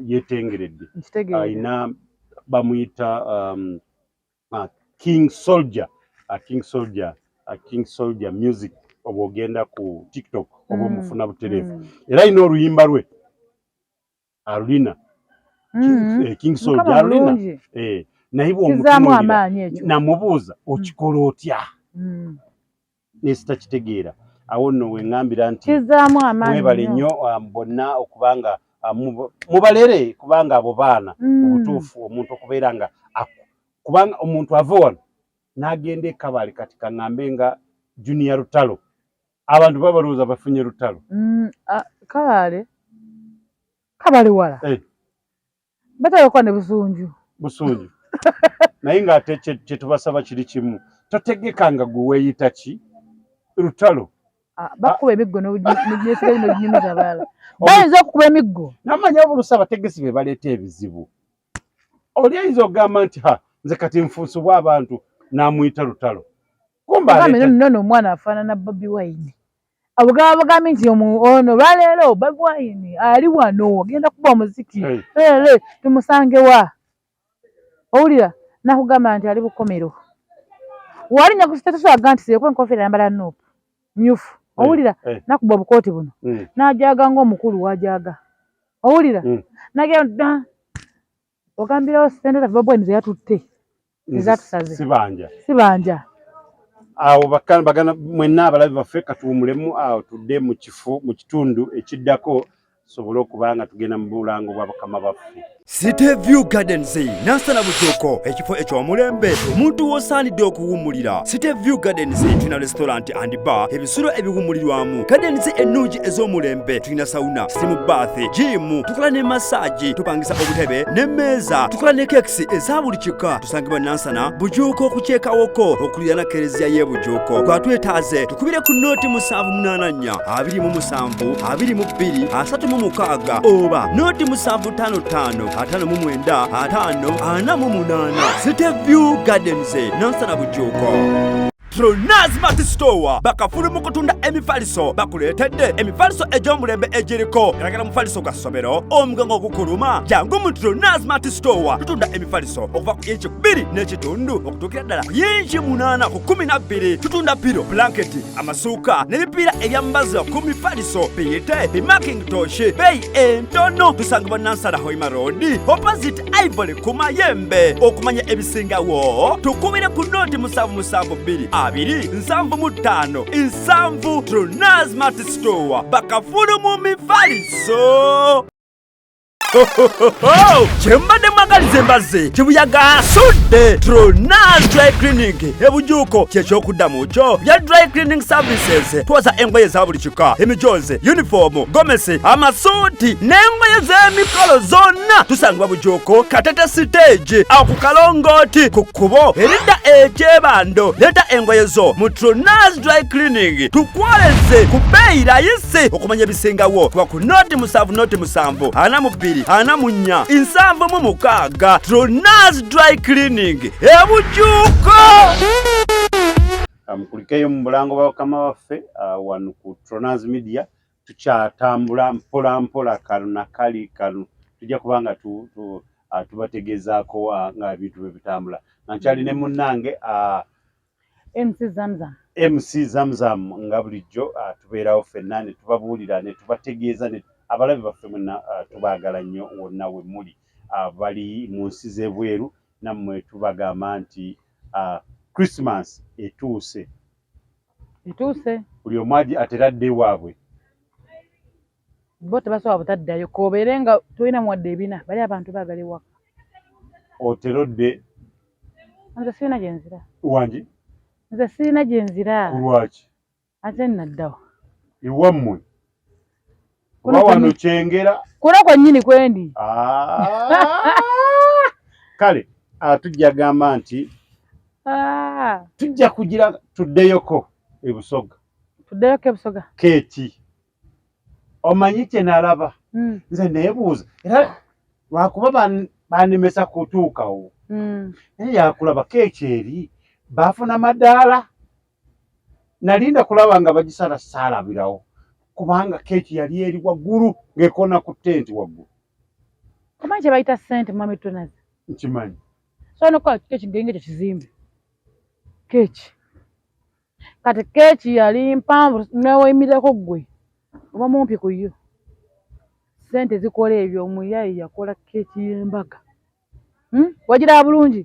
yeetengeredde. Nkitegeera. Alina bamuyita King Soldier, King Soldier, King Soldier Music, oba ogenda ku TikTok oba omufuna butereevu. Era alina oluyimba lwe alulina. King Soldier Mukama alulina. mulungi. Naye Kizzaamu bw'omutunuulira, amaanyi ekyo. namubuuza okikola otya, nesitakitegeera. Awo nno we ŋŋambira nti Kizzaamu amaanyi mwebale nnyo. nnyo bonna okubanga Mubalere kubanga abo baana obutuufu omuntu okubeera nga kubanga omuntu ava wano n'agenda e Kabale, kati kaŋŋambe nga Junior Lutalo, abantu babalowooza bafunye Lutalo. Kabale, Kabale wala. Batera okuba ne Busunju. Busunju, naye ng'ate kyetubasaba kiri kimu, totegekanga gwe weeyita ki Lutalo. Bakuba emiggo n'esigayo n'oginyumiza abalala, bayinza okukuba emiggo. Namanya obulusi abategesi be baleeta ebizibu. Oli ayinza okugamba nti ha, nze kati nfuusibwa abantu n'amuyita Lutalo. Kumbe nono omwana afaanana Bobi Wine. Abo gaba bagambye nti ono lwaleero Bobi Wine ali wano agenda kuba omuziki, tumusange wa? Owulira nakugamba nti ali Bukomero, walinnya ku status aga nti sireko enkofiira, yambala nuupu myufu, owulira nakuba obukooti buno n'ajaga ng'omukulu wajaga, owulira nagenda ogambirawo sente zaffe Bobi Wine zeyatutte ezatusaze. Sibanja. Sibanja. Awo bagana mwenna abalabi baffe, katuwumulemu awo, tudde mu kifo mu kitundu ekiddako tusobole okuba nga tugenda mu bulango bwa bakama baffe. City View Gardens, Nansana Bujuuko, ekifo eky'omulembe omuntu w'osaanidde okuwummulira. City View Gardens tulina restaurant and bar, ebisulo ebiwummulirwamu, gardens ennungi ez'omulembe, tulina sauna, steam bath, gym, tukola ne massage, tupangisa obutebe n'emmeeza, tukola ne cakes eza buli kika. Tusangibwa Nansana Bujuuko ku kyekawoko okuliraana kereziya y'e Bujuuko. Gwatwetaaze tukubire ku 0 784 27 36 oba 0 755 59 50 48. City View Gardens, Nansana Bujuuko. Tronaz Mart Store bakafulu mu kutunda emifaliso, bakuleetedde emifaliso egy'omulembe egiriko galagala mufaliso gwa ssomero, omugongo ogukuluma, jangu mu Tronaz Mart Store. Tutunda emifaliso okuva ku inchi 2.5 okutuukira ddala ku yinchi 8 ku 12. Tutunda pillow, blanketi, amasuuka n'ebipiira ebyambazo ku mifaliso biyite bimakintosh, beeyi entono. Tusangibwa Nansana Hoima Road, opposite Ivory ku Mayembe. Okumanya ebisingawo tukubire ku 0 772 20 75 7. Tronaz Mart Store, bakafulu mu mifaliso. Kyembadde mwagaliza embazzi kibuyaga asudde. Tronaz Dry Cleaning ebujuuko kyekyokuddamu kyo bya dry cleaning services. Twoza engoye za buli kika, emijozi, uniform, gomesi, amasuuti n'engoye z'emikolo zonna. Tusangibwa Bujuuko, Katete stage, awo ku kalongooti ku kkubo eridda ekyebando. Leeta engoye zo mu Tronaz Dry Cleaning tukwoleze ku bbeeyi layisi. Okumanya ebisingawo kuba ku 0 7 0 7 42 44 76. Tronaz Dry Cleaning ebujuuko. Mukulikeyo mu bulango bwa bakama baffe wano ku Tronaz Media. Tukyatambula mpola mpola, kano nakali kano tujja kuba nga tubategeezaako nga ebintu bwe bitambula, nga nkyali ne munnange MC Zamzam. MC Zamzam. Nga bulijjo tubeerawo ffenna ne tubabuulira ne tubategeeza ne abalabi baffe mwenna, tubaagala nnyo wonna we muli, bali mu nsi z'ebweru nammwe tubagamba nti Christmas etuuse. Etuuse. Buli omu ateradde ewaabwe. Bo tebasobola butaddayo, kobeere nga tolina muwadde ebina, bali abantu baagala ewaka. Oterodde? Nze sirina gye nzira. Wangi? Nze sirina gye nzira. Kulwaki? Ate nnaddawa? Ewammwe oba wano Kyengera? Kuno kwennyini kwendi. Ah! Kale tujja gamba nti tujja kugira tuddeyoko ebusoga. Tuddeyoko ebusoga. Keeki omanyi kye nalaba? Nze neebuuza, era lwakuba banemesa kutuukawo, naye yakulaba keeki eri baafuna madaala. Nalinda kulaba nga bagisala, saalabirawo kubanga keeki yali eri waggulu ng'ekona ku tenti waggulu. Omanyi kye bayita ssente, mwami Tonazi? Nkimanyi. So nokukola keeki ngeringa ekyo kizimbe keeki. Kati keeki yali mpanvu, neweyimirako ggwe oba mumpi ku yo. Ssente zikola ebyo. Omuyayi yakola keeki y'embaga. Wagiraba bulungi?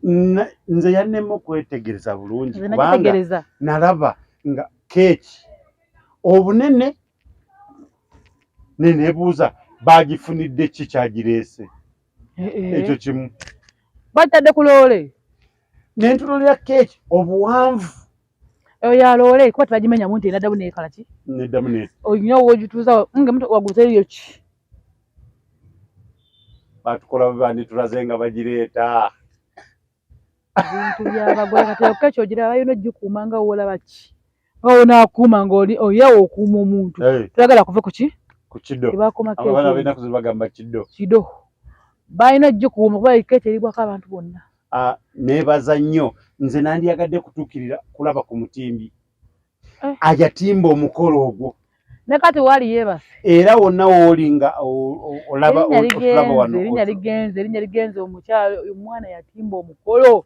Nze yannema okwetegereza bulungi Nze kubanga nagitegereza. Nalaba nga keeki obunene, neneebuuza Bagifunidde ki kyagireese? Eh, eh. Ekyo kimu. Batadde ku loole. Nentunulira keeki obuwanvu. Eyo ya loole kuba tebagimenyamu nti enaddamu neekala ki? Neddamu ne. Olina w'ogituuza nga waggulu teriyo ki? Batukola banditulaze nga bagireeta. Ebintu by'abagole kati eyo keeki ogiraba balina ogikuuma nga w'olaba ki? Nga w'onaakuuma ng'oli oyawo okuuma omuntu. Toyagala kuve ku ki? Ku kiddo. Tebakuuma keeki. Abaana b'ennaku zino bagamba kiddo. Kiddo. Balina ogikuuma kuba keeki eribwako abantu bonna. Neebaza nnyo nze nandyagadde kutuukirira kulaba ku mutimbi ayatimba omukolo ogwo. Ne kati waali yeebase. Era wonna w'oli nga olaba otulaba wano. Erinnya ligenze, erinnya ligenze omukyalo omwana yatimba omukolo.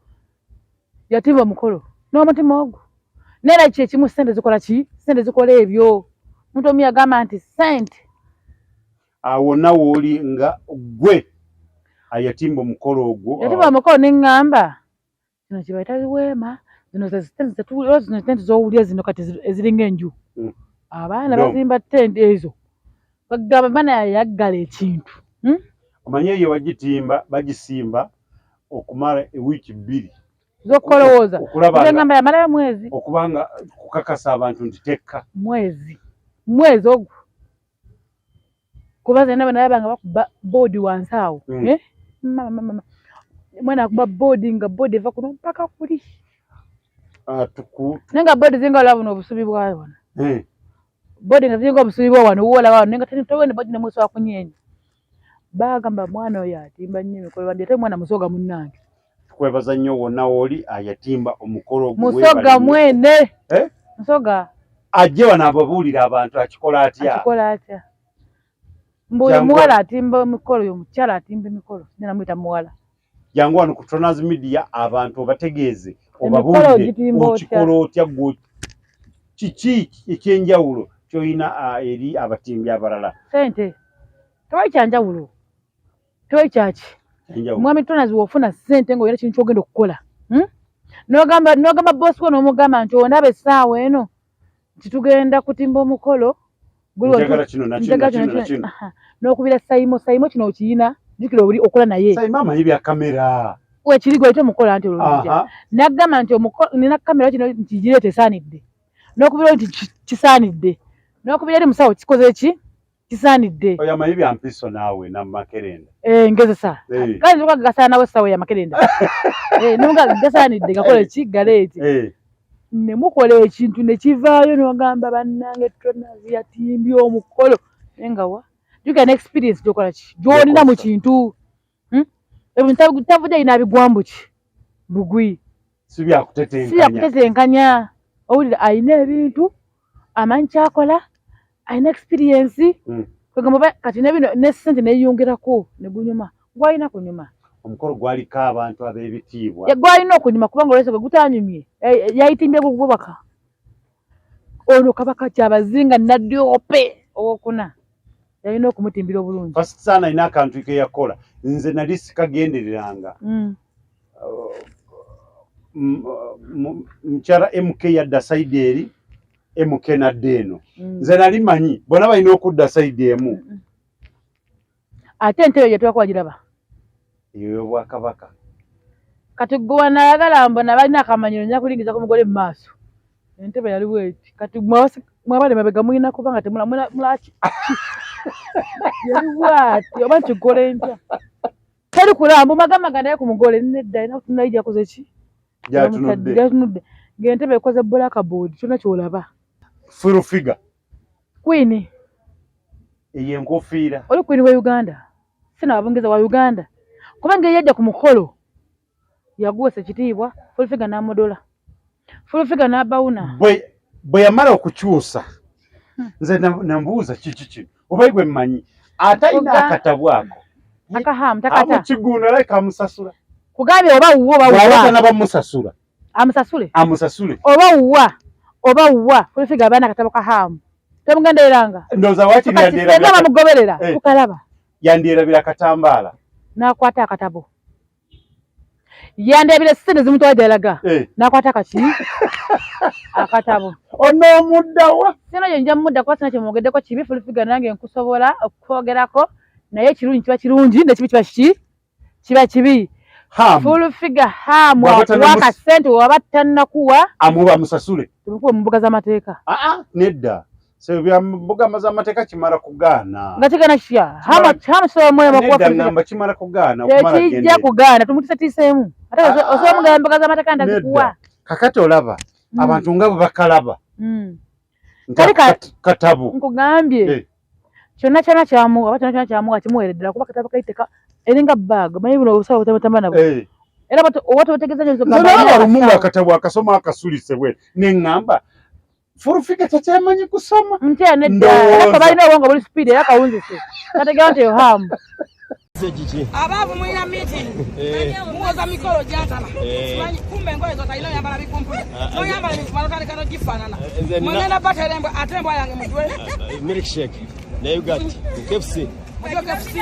Yatimba omukolo n'omutima ogwo. Naye era kye kimu ssente zikola ki? Ssente zikola ebyo. Omuntu omu yagamba nti ssente. Wonna w'oli nga ggwe ayatimba omukolo ogwo. Yatimba omukolo ne ŋŋamba zino kye bayita weema, zino ze tenti zino tenti z'owulira zino kati eziringa enju. Abaana bazimba tenti ezo. Bagamba baana yayaggala ekintu. Omanyi eyo bagitimba bagisimba okumala ewiiki 2. Z'okulowooza. Ngamba yamalayo mwezi. Okubanga kukakasa abantu nti tekka. Mwezi. Mwezi ogwo. Kuba nze nabo nalaba nga bakuba boodi wansi awo. Mama, mama. Mwana akuba boodi nga boodi eva kuno mpaka kuli. Naye nga boodi zinga olaba buno obusubi bwayo wano. Boodi nga ziringa obusubi bwa wano woolaba wano naye nga tewene boodi nemwesobola kunyeenya. Baagamba mwana oyo atimba nnyo emikolo bandi ate mwana musoga munnange. Tukwebaza nnyo wonna w'oli ayatimba omukolo ogwo. Musoga mwene. Musoga. Ajje wano ababuulire abantu akikola atya. Akikola atya. Mbu muwala atimba emikolo, oyo omukyala atimba emikolo, singa namuyita muwala. Jangu wano ku Tronas Media abantu obategeeze obabuulire okikola otya gwe kiki ekyenjawulo ky'olina eri abatimbi abalala. Ssente tewali kyanjawulo, tewali kyaki. Mwami Tronas w'ofuna ssente ng'olina kintu ky'ogenda okukola. N'ogamba boss wo n'omugamba nti ondaba essaawa eno nti tugenda kutimba omukolo. Njagala kino na kino na kino. N'okubira Saimo, Saimo kino okiyina jjukira oli okola naye. Saimo amanyi bya kamera. Wekiri gwe omukola nti olulungi. N'agamba nti nina kamera kino nti gireete esaanidde. N'okubira nti kisaanidde. N'okubira eri musawo kikoze ki? Kisaanidde. Oyo amanyi bya mpiso naawe na makerenda. Ngezesa. Kale nze gasaana nawe essaawa ya makerenda. N'omuga gasaanidde gakole ki? Galeete. Ne mukola ekintu ne kivaayo n'ogamba bannange Tronas yatimbye omukolo. Naye nga wa? Jjukira ne experience gy'okola ki? Gy'olina mu kintu. Ebintu tavudde alina abigwambu ki? Bugwi. Si byakutetenkanya. Si byakutetenkanya. Owulira alina ebintu, amanyi ky'akola, alina experience. Kwegamba kati ne bino ne ssente neeyongerako ne gunyuma. Gwalina kunyuma. Omukolo gwaliko abantu ab'ebitiibwa. Gwalina okunyuma kubanga olw'ensonga gutanyumye. Yayitimbye gubaka. Ono Kabaka Kyabazinga Nadiope owokuna. Yalina okumutimbira obulungi. First son alina akantu ke yakola. Nze nali sikagendereranga. Mukyala MK yadda sayidi eri, MK n'adda eno. Nze nali manyi bonna balina okudda sayidi emu. Ate entebe gye twakuba giraba. Eyo y'Obwakabaka. Kati gwe wanayagala mbona balina akamanyiro nja kulingiza ku mugole mu maaso. Entebe yali bw'eti. Kati mwabali mabega mulina kuba nga temulaki. Yali bw'ati oba nkikole ntya. Teri kulamba magamba nga naye ku mugole nedda alina kutunula gyakoze ki? Gy'atunudde. Gy'atunudde. Ng'entebe ekoze blackboard kyonna ky'olaba. Full figure. Queen. Eyo enkofiira. Oli Queen wa Uganda. Sina wabungeza wa Uganda. Kubanga yajja ku mukolo yaguwesa ekitiibwa full figure n'amudola. Full figure n'abawuna. Bwe yamala okukyusa nze nambuuza kiki kino oba gwe mmanyi ate alina akatabo ako. Akahamu takata. Amukigunda like amusasula. Kugambye oba wuwo oba wuwa. Bw'aba tannabamusasula. Amusasule. Amusasule. Oba wuwa oba wuwa full figure abaana akatabo kahamu. Temugendereranga. Ndowooza waakiri yandyerabira. Bamugoberera tukalaba. Yandyerabira akatambaala. N'akwata akatabo. Yandyerabira ssente zimutwala gy'alaga. N'akwata akaki? Akatabo. Onoomuddawa? Sina gye nja mudda kuba sina kye mwogeddeko kibi full figure nange nkusobola okwogerako. Naye ekirungi kiba kirungi, nekibi kiba kiki? Kiba kibi. Full figure Hamu akuwa akasente, waba tannakuwa amuba musasule, tumukuwe mu mbuga z'amateeka. Aa, nedda, so bya mbuga z'amateeka kimala kugaana. Nga kigana kitya? Hamu Hamu sobola mwe bakuwa ngamba kimala kugaana okumala gende. Tekijja kugaana, tumutiisatiiseemu ate osobola mugamba mbuga z'amateeka ndazikuwa. Kakati olaba abantu nga bwe bakalaba katabu nkugambye kyonna kyonna kyamuwa, oba kyonna kyonna kyamuwa kimuweere ddala, kuba katabo kayiteka eringa bag, manyi buno obusawo butamutamba nabwo. Era oba tobategeeza nyo nze nalaba lumu nga akatabo akasoma akasulise bwe ne ŋŋamba Full Figure takyamanyi kusoma. Ntya nedda, era balina obwongo buli speed, era kawunzise kategeera nti eyo Hamu. Abaavu mulina meeting, muwoza mikolo gyantama, simanyi kumbe engoye zotalina, oyambala bikumpuli, noyambala ebintu malotandika nogifaanana. Mwengenda batera embwa, ate embwa yange mujwe milkshake ne yogurt KFC. Mujwe KFC,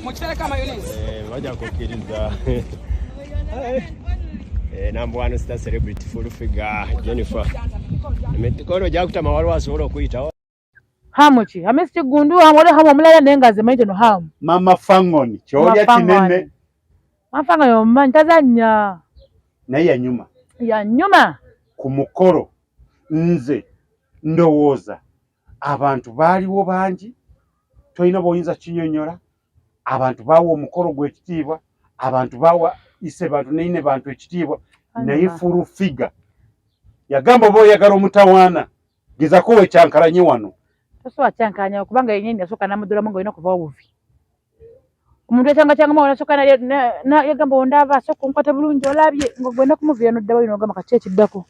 mukitereka mayonnaise. Bajja kukkiriza. Number one star celebrity Full Figure Jennifer, emikolo gyakutama, waliwo asobola okuyitawo. Hamu ki? Hamisi Kiggundu Hamu, waliwo Hamu omulala, naye nga nze manyi teno Hamu. Mama Fangoni kyolya kinene. Mama Fangoni omumanyi tazannya. Naye yanyuma. Yanyuma ku mukolo. Nze ndowooza abantu baaliwo bangi, tolina bw'oyinza kinyonyola. Abantu baawa omukolo gw'ekitiibwa, abantu baawa ise bantu neine bantu ekitiibwa, naye Full Figure yagamba oba oyagala omutawaana gezako wekyankalanye wano. Tosobola kyankalanya, kubanga yenyini yasooka namudulamu nga olina okuvawo buvi. Omuntu ekyanga kyanga nasooka yagamba ondaba, asooka onkwata bulungi, olabye nga gwenda kumuviira noddawo ino, ogamba kaki ekiddako,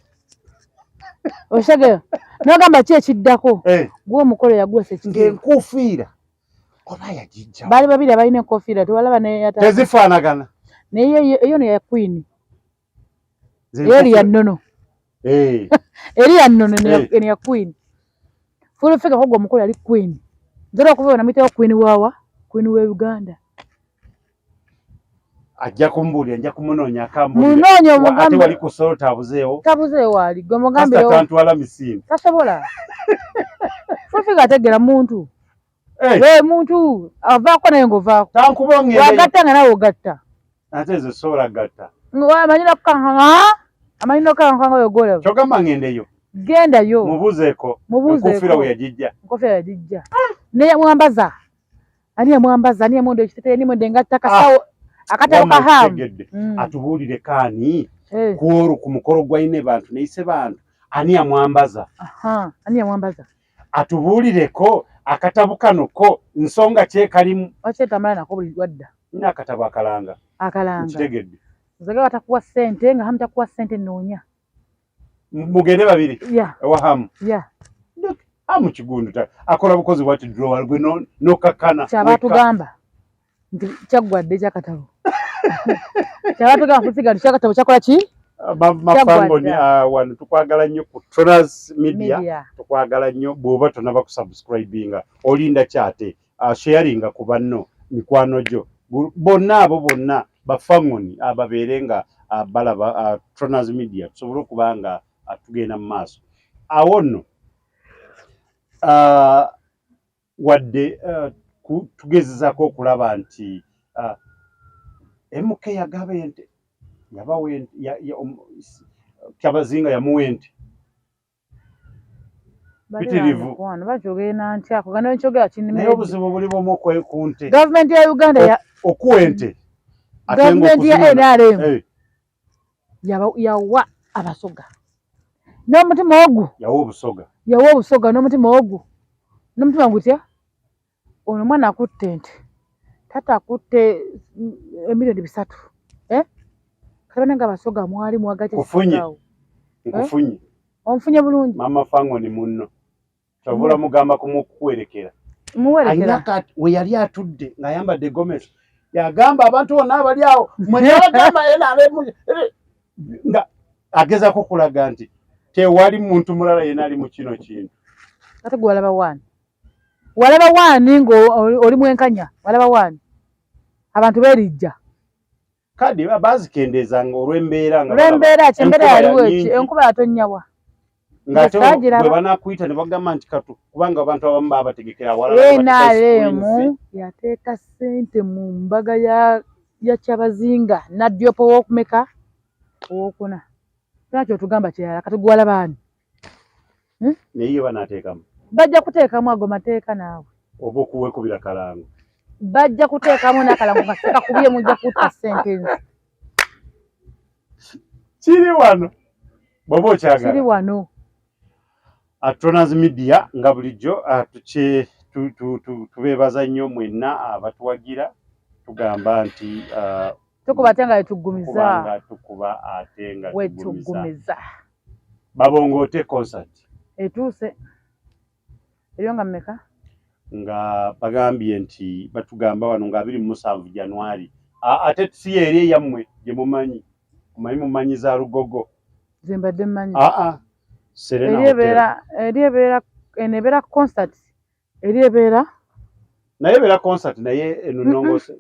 okitegera, nogamba ki ekiddako. Gwe omukolo yaguwesa ekitiibwa. Ng'enkuufiira oba yagijja? Baali babiri abalina enkofiira, tewalaba ne Tezifaanagana. Naye eyo no ya queen, eyo eri ya nnono. Eri ya nnono, eno ya queen. Full Figure kogwa omukolo yali queen. Nzera okuva namuyitawo queen wawa, queen we Uganda. Ajja kumbuulira, nja kumunoonya akambuulire. Munoonye. Ate omugambe. Wali ku solo tabuzeewo. Tabuzeewo, ali gwe Kasita mugambirewo. tantwala misinde. Tasobola. Full Figure ategera muntu. We muntu avaako naye ng'ovaako. Tankuba ngende. Wagatta nga nawe ogatta. Ate nze sobola gatta. Amanyi nakukankanga, amanyi nokukankanga oyo gwolaba. Kyogamba ngendeyo? Gendayo. Mubuuzeeko. Mubuuzeeko. Enkuufiira we yagijja. Enkofiira yagijja naye yamwambaza ani? Yamwambaza ani? Yamonda ekiteteeyi, ani monda engatta, akasawo, akatabo ka Wamma Hamu. nkitegedde. Atubuulire kaani ku olwo ku mukolo gwa ine bantu neise bantu, ani yamwambaza? Aha, ani yamwambaza? Atubuulireko akatabo kano ko nsonga kyekalimu. Wakyetambula nako buli lwadda. Nina akatabo akalanga. Akalanga. Nkitegedde. Nzege batakuwa ssente nga Hamu takuwa ssente, noonya. Mugende babiri ewa Hamu. Ya. Hamu Kigundu akola bukozi bwati drawer gwe nokakkana. Kyaba tugamba nti kyaggwadde ekyakatabo, kyaba tugamba Full Figure nti kyakatabo kyakola ki? Mafangoni, wano tukwagala nnyo ku Tronas Media. Media. Tukwagala nnyo. Bw'oba tonaba kusubscribinga, olinda kyate sharinga ku banno, mikwano gyo bonna, abo bonna bafangoni babeere nga balaba Tronas Media, tusobole okuba nga tugenda mu maaso. Awo nno wadde tugezezaako okulaba nti MK yagaba ente, yabawa ente, Kyabazinga yamuwa ente. Bitirivu. Mukwano, bakyogera ntya kuganda nkyogera Naye kinnimirire. Obuzibu buli bumu ku nte. Gavumenti ya Uganda ya Okuwa ente ate Gavumenti ya ng'okuzimala- NRM Eh, yawa Abasoga n'omutima ogwo. Yawa Obusoga. Yawa Obusoga n'omutima ogwo, n'omutima gutya, ono omwana akutte ente, taata akutte emiliyoni 300, eh? Kati banange Abasoga mwali mwagati. Kufunye. Nkufunye. Onfunye bulungi. Mama Fangoni munno kyovula mugamba kumukuwerekera. Muwerekera. Alina kati we yali atudde ng'ayambadde gomesi, yagamba abantu bonna abali awo mwenabagamba NRM, nga agezaako okulaga nti tewali muntu mulala yenna ali mu kino kintu. Ate gwe walaba waani? Walaba waani ng'oli mwenkanya? Walaba waani abantu beerijja? Kadi bazikendeezanga olw'embeera nga balaba Olw'embeera ki? Embeera enkuba yaliwo ya eki? nnyingi. Enkuba yatonnyawa. Ng'ate bwe banaakuyita ne bagamba nti katu, kubanga abantu abamu baabategekera awalala. NRM yateeka ssente mu mbaga ya Kyabazinga Nadiope ow'okumeka, ow'okuna. Tolina ky'otugamba kirala, kati gwe walaba ani? Naye ye banaateekamu? Bajja kuteekamu ago mateeka naawe. Oba okuweekubira kalango. Bajja kuteekamu n'akalango nga sikakubye, mujja kutta ssente nze. Kiri wano bw'oba okyagala. Kiri wano. Tronas Media nga bulijjo tubeebaza nnyo mwenna abatuwagira, tugamba nti tukuba ate nga wetuggumiza. Tukuba ate nga wetuggumiza. Babongoote concert etuuse eriyo nga mmeka? Nga bagambye nti batugamba wano nga 27 January. Ate si eri eyammwe gye mumanyi, omanyi mumanyi za Lugogo. Nze mbadde mmanyi. Serena Hotel. Eri ebeera, eno ebeera concert, eri ebeera naye ebeera concert, naye eno nnongoose.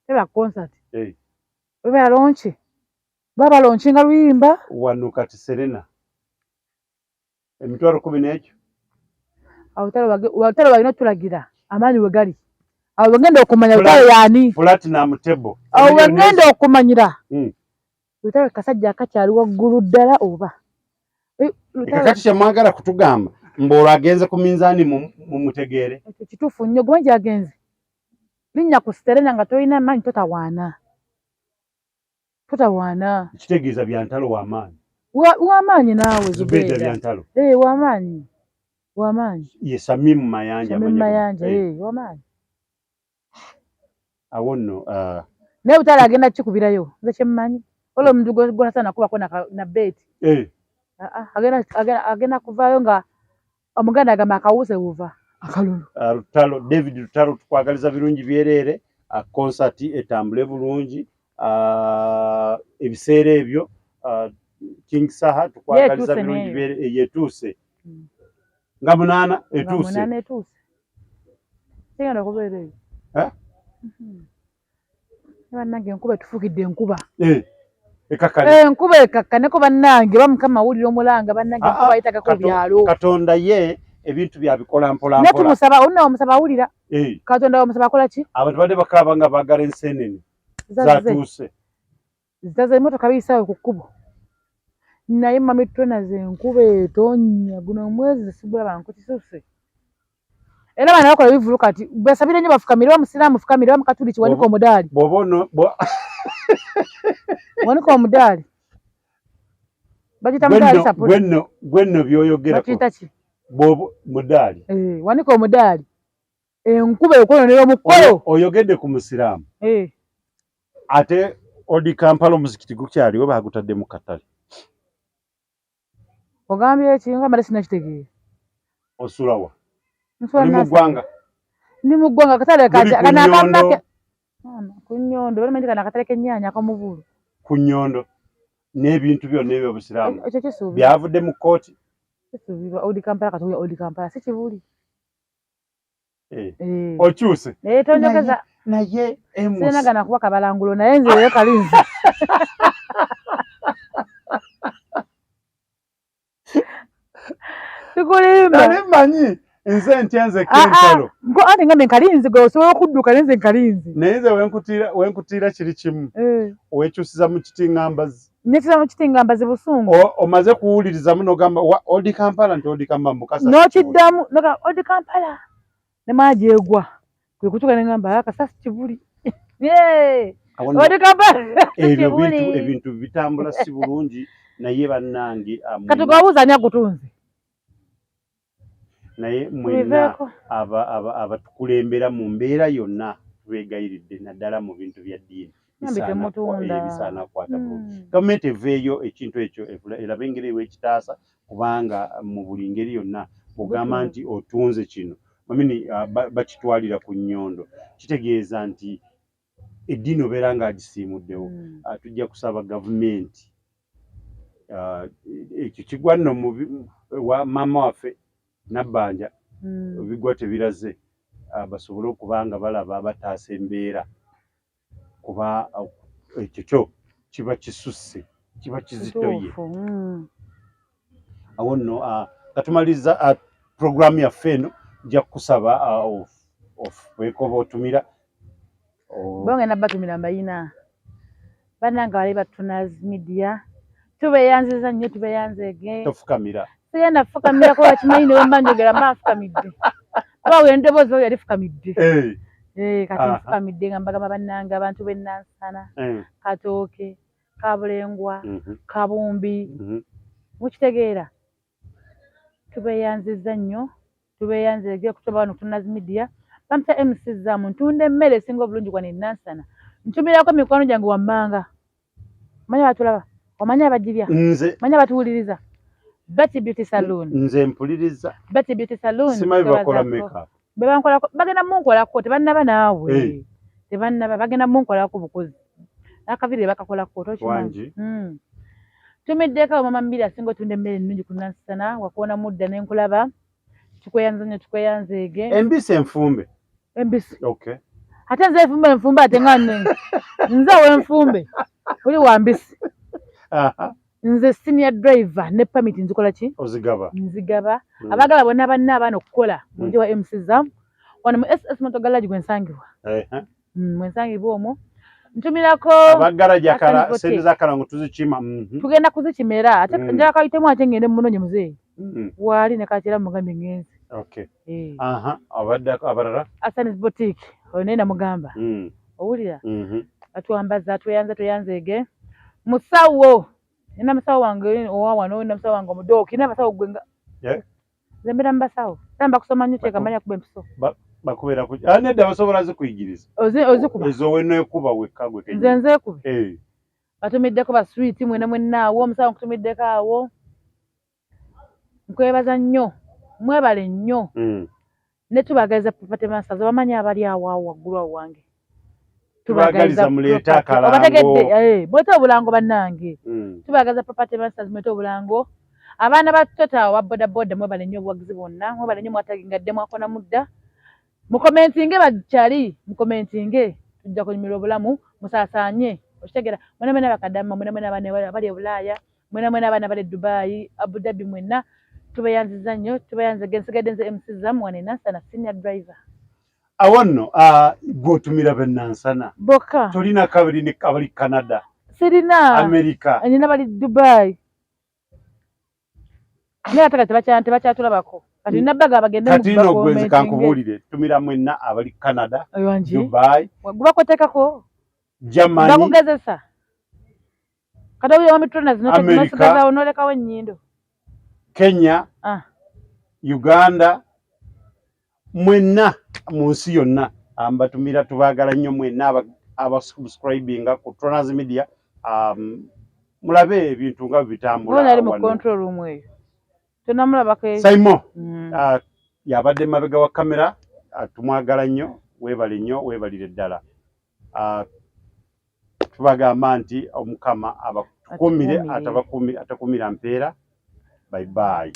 Eba concert. Ebeera launch. Baba launchinga luyimba. Wano kati Serena 100,000 n'ekyo. Awo Lutalo balina otulagira amaanyi we gali. Awo wegenda okumanya Lutalo yaani. Platinum table. Awo wegenda okumanyira. Lutalo kasajja akakyali waggulu ddala oba. Kakati kyemwagala kutugamba mbu olwo agenze ku minzaani mumutegeere. Ekyo kituufu nnyo, gwe gyagenze. Linnya ku Serena nga tolina maanyi, totawaana. Totawaana. Kitegeeza Byantalo w'amaanyi. W'amaanyi naawe Zubeida Byantalo. W'amaanyi. W'amaanyi. Ye Shamim Mayanja. Shamim Mayanja, w'amaanyi. Awo nno. Naye Lutalo agenda kukikubirayo, nze kye mmanyi. Olwo omuntu gw'otasaana kubako na beeti. Agenda kuvaayo nga omuganda agamba akawuuse buva akalulu. Lutalo, David Lutalo, tukwagaliza birungi byereere, concert etambule bulungi. Ebiseera ebyo King Saha tukwagaliza birungi byereere, yetuuse. Nga 8 etuuse. Nga 8 etuuse. Sigenda kubeera eyo. Bannange enkuba etufuukidde enkuba. Enkuba ekakkaneko bannange, bamukama awulira omulanga bannange, enkuba ayitagako byalo. Katonda ye ebintu byabikola mpola mpola. Naye tumusaba, olunna omusaba awulira. Katonda omusaba akola ki? Abantu badde bakaaba nga baagala enseenene. Zatuuse. Zaze emmotoka biyisaawo ku kkubo. Naye Mami Tronas enkuba etonnya, guno omwezi sigulaba nkukisuse. Era bano bakola ebivvulu kati basabire nnyo bafukamire, oba musiraamu fukamire, oba mukatuliki wanika omudaali. Wanika omudaali. Bagiyita mudaali sapuli. Gwe nno by'oyogerako. Bakiyita ki? Mudaali. Wanika omudaali. Enkuba ekwononera omukolo. Oyogedde ku musiraamu. Ate odi Kampala omuzikiti gukyaliwo bagutadde mu katale. Ogambye ki? Nga mbadde sinnakitegeera. Osula wa? Oli mu ggwanga? Ndi mu ggwanga, akatale kano akamake. Ku nnyondo, bali manyi kano akatale k'ennyaanya ak'omubuulo. Ku nnyondo n'ebintu byonna eby'obusiraamu. Ekyo kisuubirwa. Byavudde mu kkooti. Kisuubirwa. Odi Kampala kati odi Kampala si kibuli. Okyuse. Naye tonjogeza. Naye Sirina kuba kabalangulo naye nze leero kalinzi. Sikulimba. Nali mmanyi nze ntya nze kentalo. Anti ngambe nkalinzi gwe osobola okudduka naye nze nkalinzi. Naye nze wenkutiira kiri kimu. Weekyusiza mu kitingambazi. Nekyusiza mu kitingambazi busungu. Omaze kuwulirizamu n'ogamba odi Kampala nti odi Kampala mukasa. N'okiddamu n'ogamba odi Kampala. Ne mala gyegwa. Kwe kutuuka ne ngamba kasasi kibuli. Odi Kampala. Ebyo ebintu bitambula si bulungi naye bannange. Kati gwabuuza ani agutunze? Naye mwenna abatukulembera mu mbeera yonna tubeegayiridde naddala mu bintu bya ddiini. Bisaana kukwata bulungi. Gavumenti eveeyo ekintu ekyo erabe engeri ew'ekitaasa kubanga mu buli ngeri yonna bw'ogamba nti otunze kino amini bakitwalira ku nnyondo kitegeeza nti eddiini obeera ng'agisiimuddewo. Tujja kusaba gavumenti ekyo kigwa nno wa maama waffe Nabbanja bigwa tebiraze basobole okuba nga balaba bataasa embeera kuba ekyo kyo kiba kisusse kiba kizitoye. Awo nno nga tumaliriza programu yaffe eno, nja kukusaba ofubeeko oba otumira. Bongenda batumira mbayina bannange bali ba Tronas Media, tubeeyanziza nnyo, tubeeyanzeege. Tofukamira. Sigenda fukamira kuba kimanyi ne wemba njogera mba nfukamidde, kuba we endoboozi oyo yali fukamidde. Kati nfukamidde nga mbagamba bannange abantu b'e Nansana, Katooke, Kabulengwa, Kabumbi, mukitegeera, tubeeyanziza nnyo, tubeeyanzeege okutuba wano ku Tronas Media. Bampita MC Zaamu, ntunda emmere esinga obulungi wano e Nansana. Ntumirako mikwano gyange wammanga, omanyi abatulaba, omanyi abagirya, Nze omanyi abatuwuliriza. Betty Beauty Saloon. Nze mpuliriza. Betty Beauty Saloon. Simanyi bakola makeup. Be bankolako bagenda munkolako, tebannaba naawe. Tebannaba, bagenda munkolako bukozi. N'akaviiri bakakolako, tokimanyi. Wangi. Tumiddeko mama Mmiri asinga otunda emmere ennungi ku Nansana, wakoona mudda ne nkulaba. Tukweyanza nnyo, tukweyanzeege. Embisi enfumbe. Embisi. Okay. Ate nze enfumbe enfumbe ate nga nze ow'enfumbe. Oli wa mbisi. Nze senior driver ne permit nzikola ki? Ozigaba. Nzigaba. Abaagala bonna banna abaana okukola mujje wa MC Zam. Wano mu SS Motor Garage gwe nsangibwa. Mwe nsangibwa omwo. Ntumirako Abagaraji akala Hassan sente Bote. z'akalango tuzikima. Tugenda kuzikimera ate njagala kayitemu ate ngende munoonye muzeeyi. Waali ne kakira mugambye ngenze. Okay. Abadde abalala. Hassan's Boutique oyo naye namugamba. Owulira? Atwambaza, tweyanza, tweyanzeege. Musawo, nina musawo wange owa wano, nina musawo wange omudooki, nina abasawo gwe nga Nze mbeera mu basawo. Era mbakusoma nnyo kyeka manya kuba empiso. Bakubeera ku nedda basobola zikuyigiriza. Ozikuba. Ezo weneekuba wekka gwe kennyini. Nze nzeekube. Batumiddeko ba sweet mwena mwenna awo, omusawo nkutumiddeko awo. Nkwebaza nnyo, mwebale nnyo. Ne tubagaliza Property Masters, obamanyi abali awo awo waggulu awo wange. Tubagaliza muleete akalango. Obategedde, muleete obulango bannange. Tubagaliza Property Masters, muleete obulango. Abaana ba Tota awo ba boda boda mwebale nnyo obuwagizi bwonna, mwebale nnyo mwatagingadde mwakona mudda. Mukomentinge bakyali, mukomentinge tujja kunyumirwa obulamu, musaasaanye. Okitegeera, mwena mwena bakadama, mwena mwena abaana abali e Bulaaya, mwena mwena abaana abali e Dubai, Abu Dhabi mwenna tubeyanziza nnyo, tubeyanze. Nsigadde nze MC Zam wano e Nansana, senior driver. Awo nno gw'otumira b'e Nansana. Bokka. Tolina kabiri ne abali Canada. Sirina. America. Nina bali Dubai. Naye ate kati tebakyatulabako. Kati nabbaga bagende mu Kati nno gwe nze bakomentinge. Kankubuulire, tumira mwenna abali Canada, Wangi. Dubai, Gubakotekako. Germany, Bakugezesa. Kati oyo wa Tronas America. n'osigazaawo n'olekawo ennyindo. Kenya, Uganda, mwenna mu nsi yonna mbatumira, tubaagala nnyo mwenna abasubscribinga ku Tronas Media. Mulabe ebintu nga bitambula. Bona ali mu wano. Control room eyo. Tonamulabako eyo. Simon yabadde mabega wa kamera, tumwagala nnyo, weebale nnyo, weebalire ddala. Tubagamba nti Omukama abatukuumire, Atukuumire. atakumira mpeera. Bye bye.